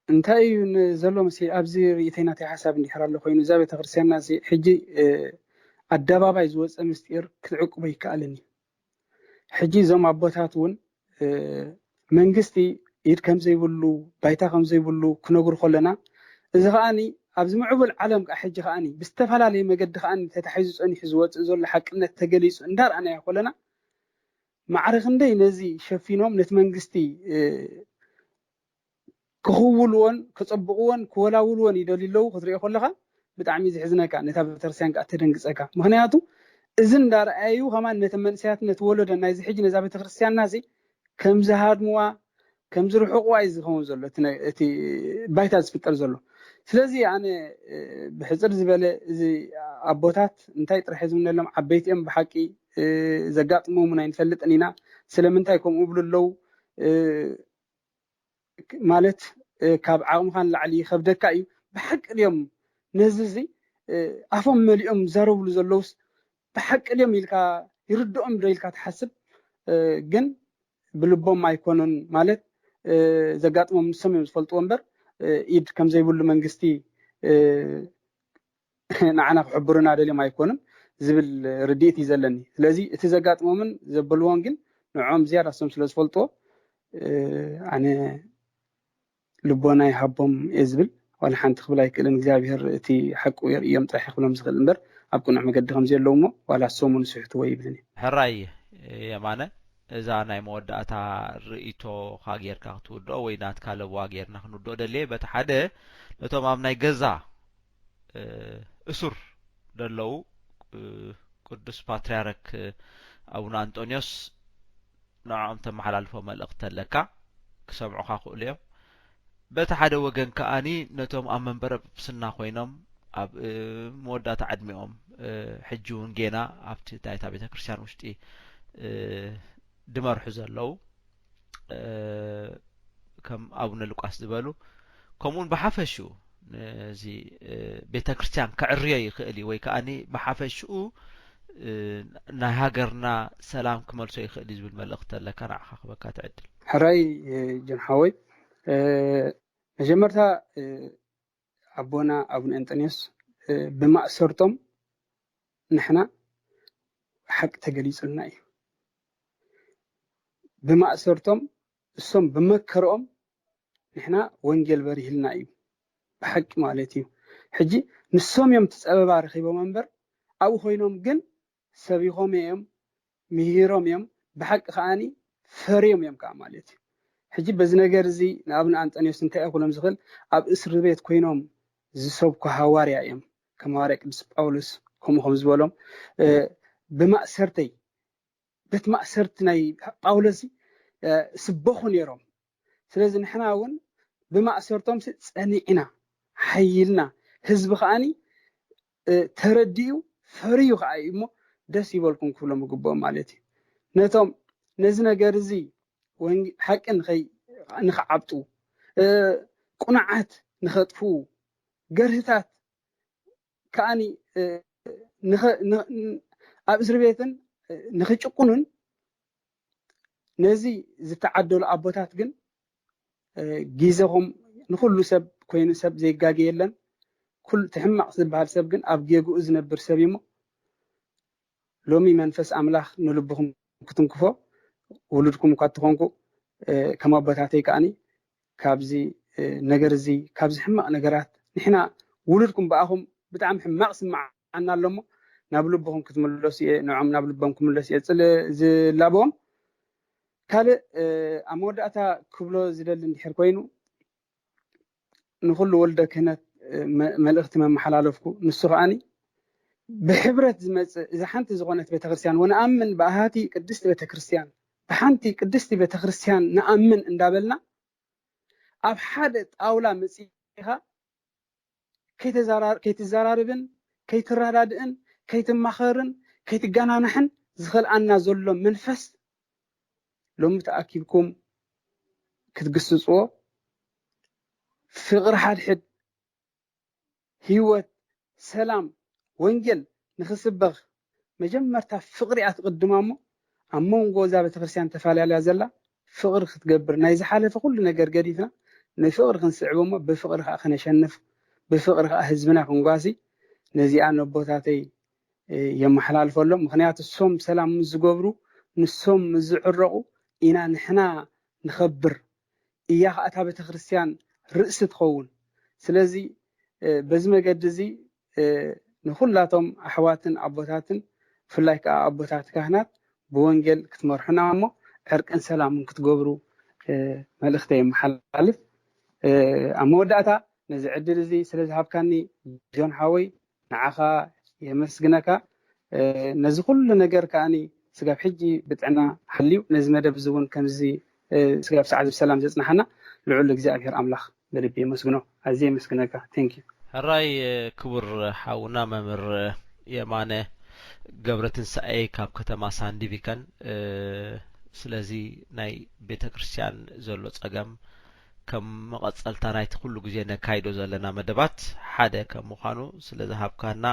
እንታይ እዩ ዘሎ መሲ ኣብዚ ርእይተይ ናተይ ሓሳብ እንዲሕር ኣሎ ኮይኑ እዛ ቤተ ክርስቲያንና ሕጂ ኣደባባይ ዝወፀ ምስጢር ክትዕቅቦ ይከኣልን እዩ። ሕጂ እዞም ኣቦታት እውን መንግስቲ ኢድ ከም ዘይብሉ ባይታ ከም ዘይብሉ ክነግሩ ከለና እዚ ከዓኒ ኣብዚ ምዕቡል ዓለም ከዓ ሕጂ ከዓኒ ብዝተፈላለየ መገዲ ከዓኒ ተታሒዙ ፀኒሑ ዝወፅእ ዘሎ ሓቅነት ተገሊፁ እንዳርኣናዮ ከለና ማዕረ ክንደይ ነዚ ሸፊኖም ነቲ መንግስቲ ክኽውልዎን ክጸብቕዎን ክወላውልዎን ይደልዩ ኣለዉ ክትሪኦ ከለኻ ብጣዕሚ እዩ ዝሕዝነካ ነታ ቤተክርስትያን ከዓ ተደንግጸካ ምክንያቱ እዚ እንዳረኣዩ ከማን ነተን መንእሰያት ነቲ ወለዶ ናይዚ ሕጂ ነዛ ቤተክርስትያንና እዚ ከም ዝሃድምዋ ከም ዝርሕቕዋ እዩ ዝኸውን ዘሎ እቲ ባይታ ዝፍጠር ዘሎ ስለዚ ኣነ ብሕፅር ዝበለ እዚ ኣቦታት እንታይ ጥራሕ ዝምነሎም ዓበይቲ እዮም ብሓቂ ዘጋጥሞም እውን ኣይንፈልጥን ኢና ስለምንታይ ከምኡ ይብሉ ኣለዉ ማለት ካብ ዓቕምኻ ንላዕሊ ይኸብደካ እዩ ብሓቂ ድዮም ነዚ እዚ ኣፎም መሊኦም ዝዛረብሉ ዘለውስ ብሓቂ ድዮም ኢልካ ይርድኦም ዶ ኢልካ ትሓስብ ግን ብልቦም ኣይኮኑን ማለት ዘጋጥሞም ንሶም እዮም ዝፈልጥዎ እምበር ኢድ ከም ዘይብሉ መንግስቲ ንዓና ክሕብሩና ደልዮም ኣይኮኑን ዝብል ርድኢት እዩ ዘለኒ ስለዚ እቲ ዘጋጥሞምን ዘበልዎን ግን ንዕኦም ዝያዳ እሶም ስለ ዝፈልጥዎ ኣነ ልቦና ይሃቦም እየ ዝብል ዋላ ሓንቲ ክብል ኣይክእልን እግዚኣብሄር እቲ ሓቁ የርእዮም ጥራሕ ክብሎም ዝኽእል እምበር ኣብ ቅኑዕ መገዲ ከምዚ ኣለዉ እሞ ዋላ እሶም እውን ስሕትዎ ይብልን እየ ሕራይ የማነ እዛ ናይ መወዳእታ ርእይቶኻ ጌርካ ክትውድኦ ወይ ናትካ ለብዋ ጌርና ክንውድኦ ደልየ በቲ ሓደ ነቶም ኣብ ናይ ገዛ እሱር ደለዉ ቅዱስ ፓትርያርክ ኣቡነ ኣንጦንዮስ ንዕኦም ተመሓላልፎ መልእኽቲ ኣለካ፣ ክሰምዑኻ ክእሉ እዮም። በቲ ሓደ ወገን ከኣኒ ነቶም ኣብ መንበረ ጵጵስና ኮይኖም ኣብ መወዳእታ ዕድሚኦም፣ ሕጂ እውን ጌና ኣብቲ ናይታ ቤተ ክርስቲያን ውሽጢ ድመርሑ ዘለዉ፣ ከም ኣቡነ ሉቃስ ዝበሉ፣ ከምኡውን ብሓፈሽኡ ነዚ ቤተ ክርስቲያን ከዕርዮ ይኽእል እዩ፣ ወይ ከኣኒ ብሓፈሽኡ ናይ ሃገርና ሰላም ክመልሶ ይኽእል እዩ ዝብል መልእኽቲ ኣለካ፣ ንዓኻ ክበካ ትዕድል። ሕራይ ጀን ሓወይ፣ መጀመርታ ኣቦና ኣቡነ እንጠንዮስ ብማእሰርቶም ንሕና ሓቂ ተገሊጹልና እዩ። ብማእሰርቶም እሶም ብመከርኦም ንሕና ወንጌል በሪህልና እዩ፣ ብሓቂ ማለት እዩ። ሕጂ ንሶም እዮም እቲ ጸበባ ረኺቦም እምበር ኣብኡ ኮይኖም ግን ሰቢኾም እዮም፣ ምሂሮም እዮም፣ ብሓቂ ከዓኒ ፈርዮም እዮም ከዓ ማለት እዩ። ሕጂ በዚ ነገር እዚ ንኣብነ ኣንጠንዮስ እንታይ እየ ክብሎም ዝኽእል? ኣብ እስሪ ቤት ኮይኖም ዝሰብኩ ሃዋርያ እዮም። ከም ሃዋርያ ቅዱስ ጳውሎስ ከምኡ ከም ዝበሎም ብማእሰርተይ፣ ቤት ማእሰርቲ ናይ ጳውሎስ ስበኹ ነይሮም። ስለዚ ንሕና እውን ብማእሰርቶም ጸኒዕና ሓይልና፣ ህዝቢ ከዓኒ ተረዲኡ ፈርዩ ከዓ እዩ እሞ ደስ ይበልኩም ክብሎም ይግብኦም ማለት እዩ። ነቶም ነዚ ነገር እዚ ሓቂ ንኸዓብጡ፣ ቁኑዓት ንኸጥፍኡ፣ ገርህታት ከዓኒ ኣብ እስሪ ቤትን ንኽጭቁኑን ነዚ ዝተዓደሉ ኣቦታት ግን ግዜኹም ንኹሉ ሰብ ኮይኑ ሰብ ዘይጋገ የለን። ኩሉ እቲ ሕማቕ ዝበሃል ሰብ ግን ኣብ ጌግኡ ዝነብር ሰብ እዩ እሞ ሎሚ መንፈስ ኣምላኽ ንልብኹም ክትንክፎ ውሉድኩም እኳ እትኾንኩ ከም ኣቦታተይ ከዓኒ ካብዚ ነገር እዚ ካብዚ ሕማቕ ነገራት ንሕና ውሉድኩም ብኣኹም ብጣዕሚ ሕማቕ ስምዓና ኣሎ እሞ ናብ ልብኹም ክትምለሱ እየ ንዖም ናብ ልቦም ክምለሱ እየ ዝላበዎም። ካልእ ኣብ መወዳእታ ክብሎ ዝደሊ እንድሕር ኮይኑ ንኹሉ ወልደ ክህነት መልእኽቲ መመሓላለፍኩ። ንሱ ከዓኒ ብሕብረት ዝመፅእ እዛ ሓንቲ ዝኾነት ቤተክርስትያን ወነኣምን ብኣሃቲ ቅድስቲ ቤተክርስትያን ብሓንቲ ቅድስቲ ቤተክርስትያን ንኣምን እንዳበልና ኣብ ሓደ ጣውላ መፂኻ ከይትዘራርብን ከይትረዳድእን ከይትማኸርን ከይትገናናሕን ዝኸልኣና ዘሎ መንፈስ ሎሚ ተኣኪብኩም ክትግስፅዎ ፍቕሪ ሓድሕድ ህይወት ሰላም ወንጌል ንኽስበኽ መጀመርታ ፍቕሪ እያ ትቕድማ እሞ ኣብ መንጎ እዛ ቤተክርስትያን ተፈላለያ ዘላ ፍቕሪ ክትገብር ናይ ዝሓለፈ ኩሉ ነገር ገዲፍና ንፍቕሪ ክንስዕቦ እሞ ብፍቕሪ ከዓ ክነሸንፍ ብፍቕሪ ከዓ ህዝብና ክንጓሲ ነዚኣ ነቦታተይ የመሓላልፈሎም። ምኽንያቱ እሶም ሰላም ምስ ዝገብሩ ንሶም ምስ ዝዕረቑ ኢና ንሕና ንኸብር እያ ከዓ እታ ቤተክርስትያን ርእሲ ትኸውን። ስለዚ በዚ መገዲ እዚ ንኹላቶም ኣሕዋትን ኣቦታትን ብፍላይ ከዓ ኣቦታት ካህናት ብወንጌል ክትመርሑና እሞ ዕርቅን ሰላምን ክትገብሩ መልእኽተይ የመሓላልፍ። ኣብ መወዳእታ ነዚ ዕድል እዚ ስለ ዝሃብካኒ ጆን ሓወይ ንዓኻ የመስግነካ። ነዚ ኩሉ ነገር ከዓኒ ስጋብ ሕጂ ብጥዕና ሓልዩ ነዚ መደብ እዚ እውን ከምዚ ስጋብ ሰዓት ብሰላም ዘጽናሓና ልዑል እግዚኣብሔር ኣምላኽ ብልቢ የመስግኖ። ኣዝየ የመስግነካ። Thank you። ሕራይ ክቡር ሓውና መምህር የማነ ገብረትንሳኤ ካብ ከተማ ሳንዲቪከን። ስለዚ ናይ ቤተ ክርስቲያን ዘሎ ጸገም ከም መቐጸልታ ናይቲ ኩሉ ግዜ ነካይዶ ዘለና መደባት ሓደ ከም ምዃኑ ስለ ዝሃብካና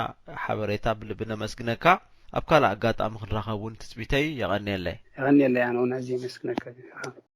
ሓበሬታ ብልቢ ነመስግነካ። ኣብ ካልእ ኣጋጣሚ ክንራኸብ እውን ትጽቢተይ። የቐንየለይ። የቐንየለይ። ኣነ እውን ኣዝየ የመስግነካ።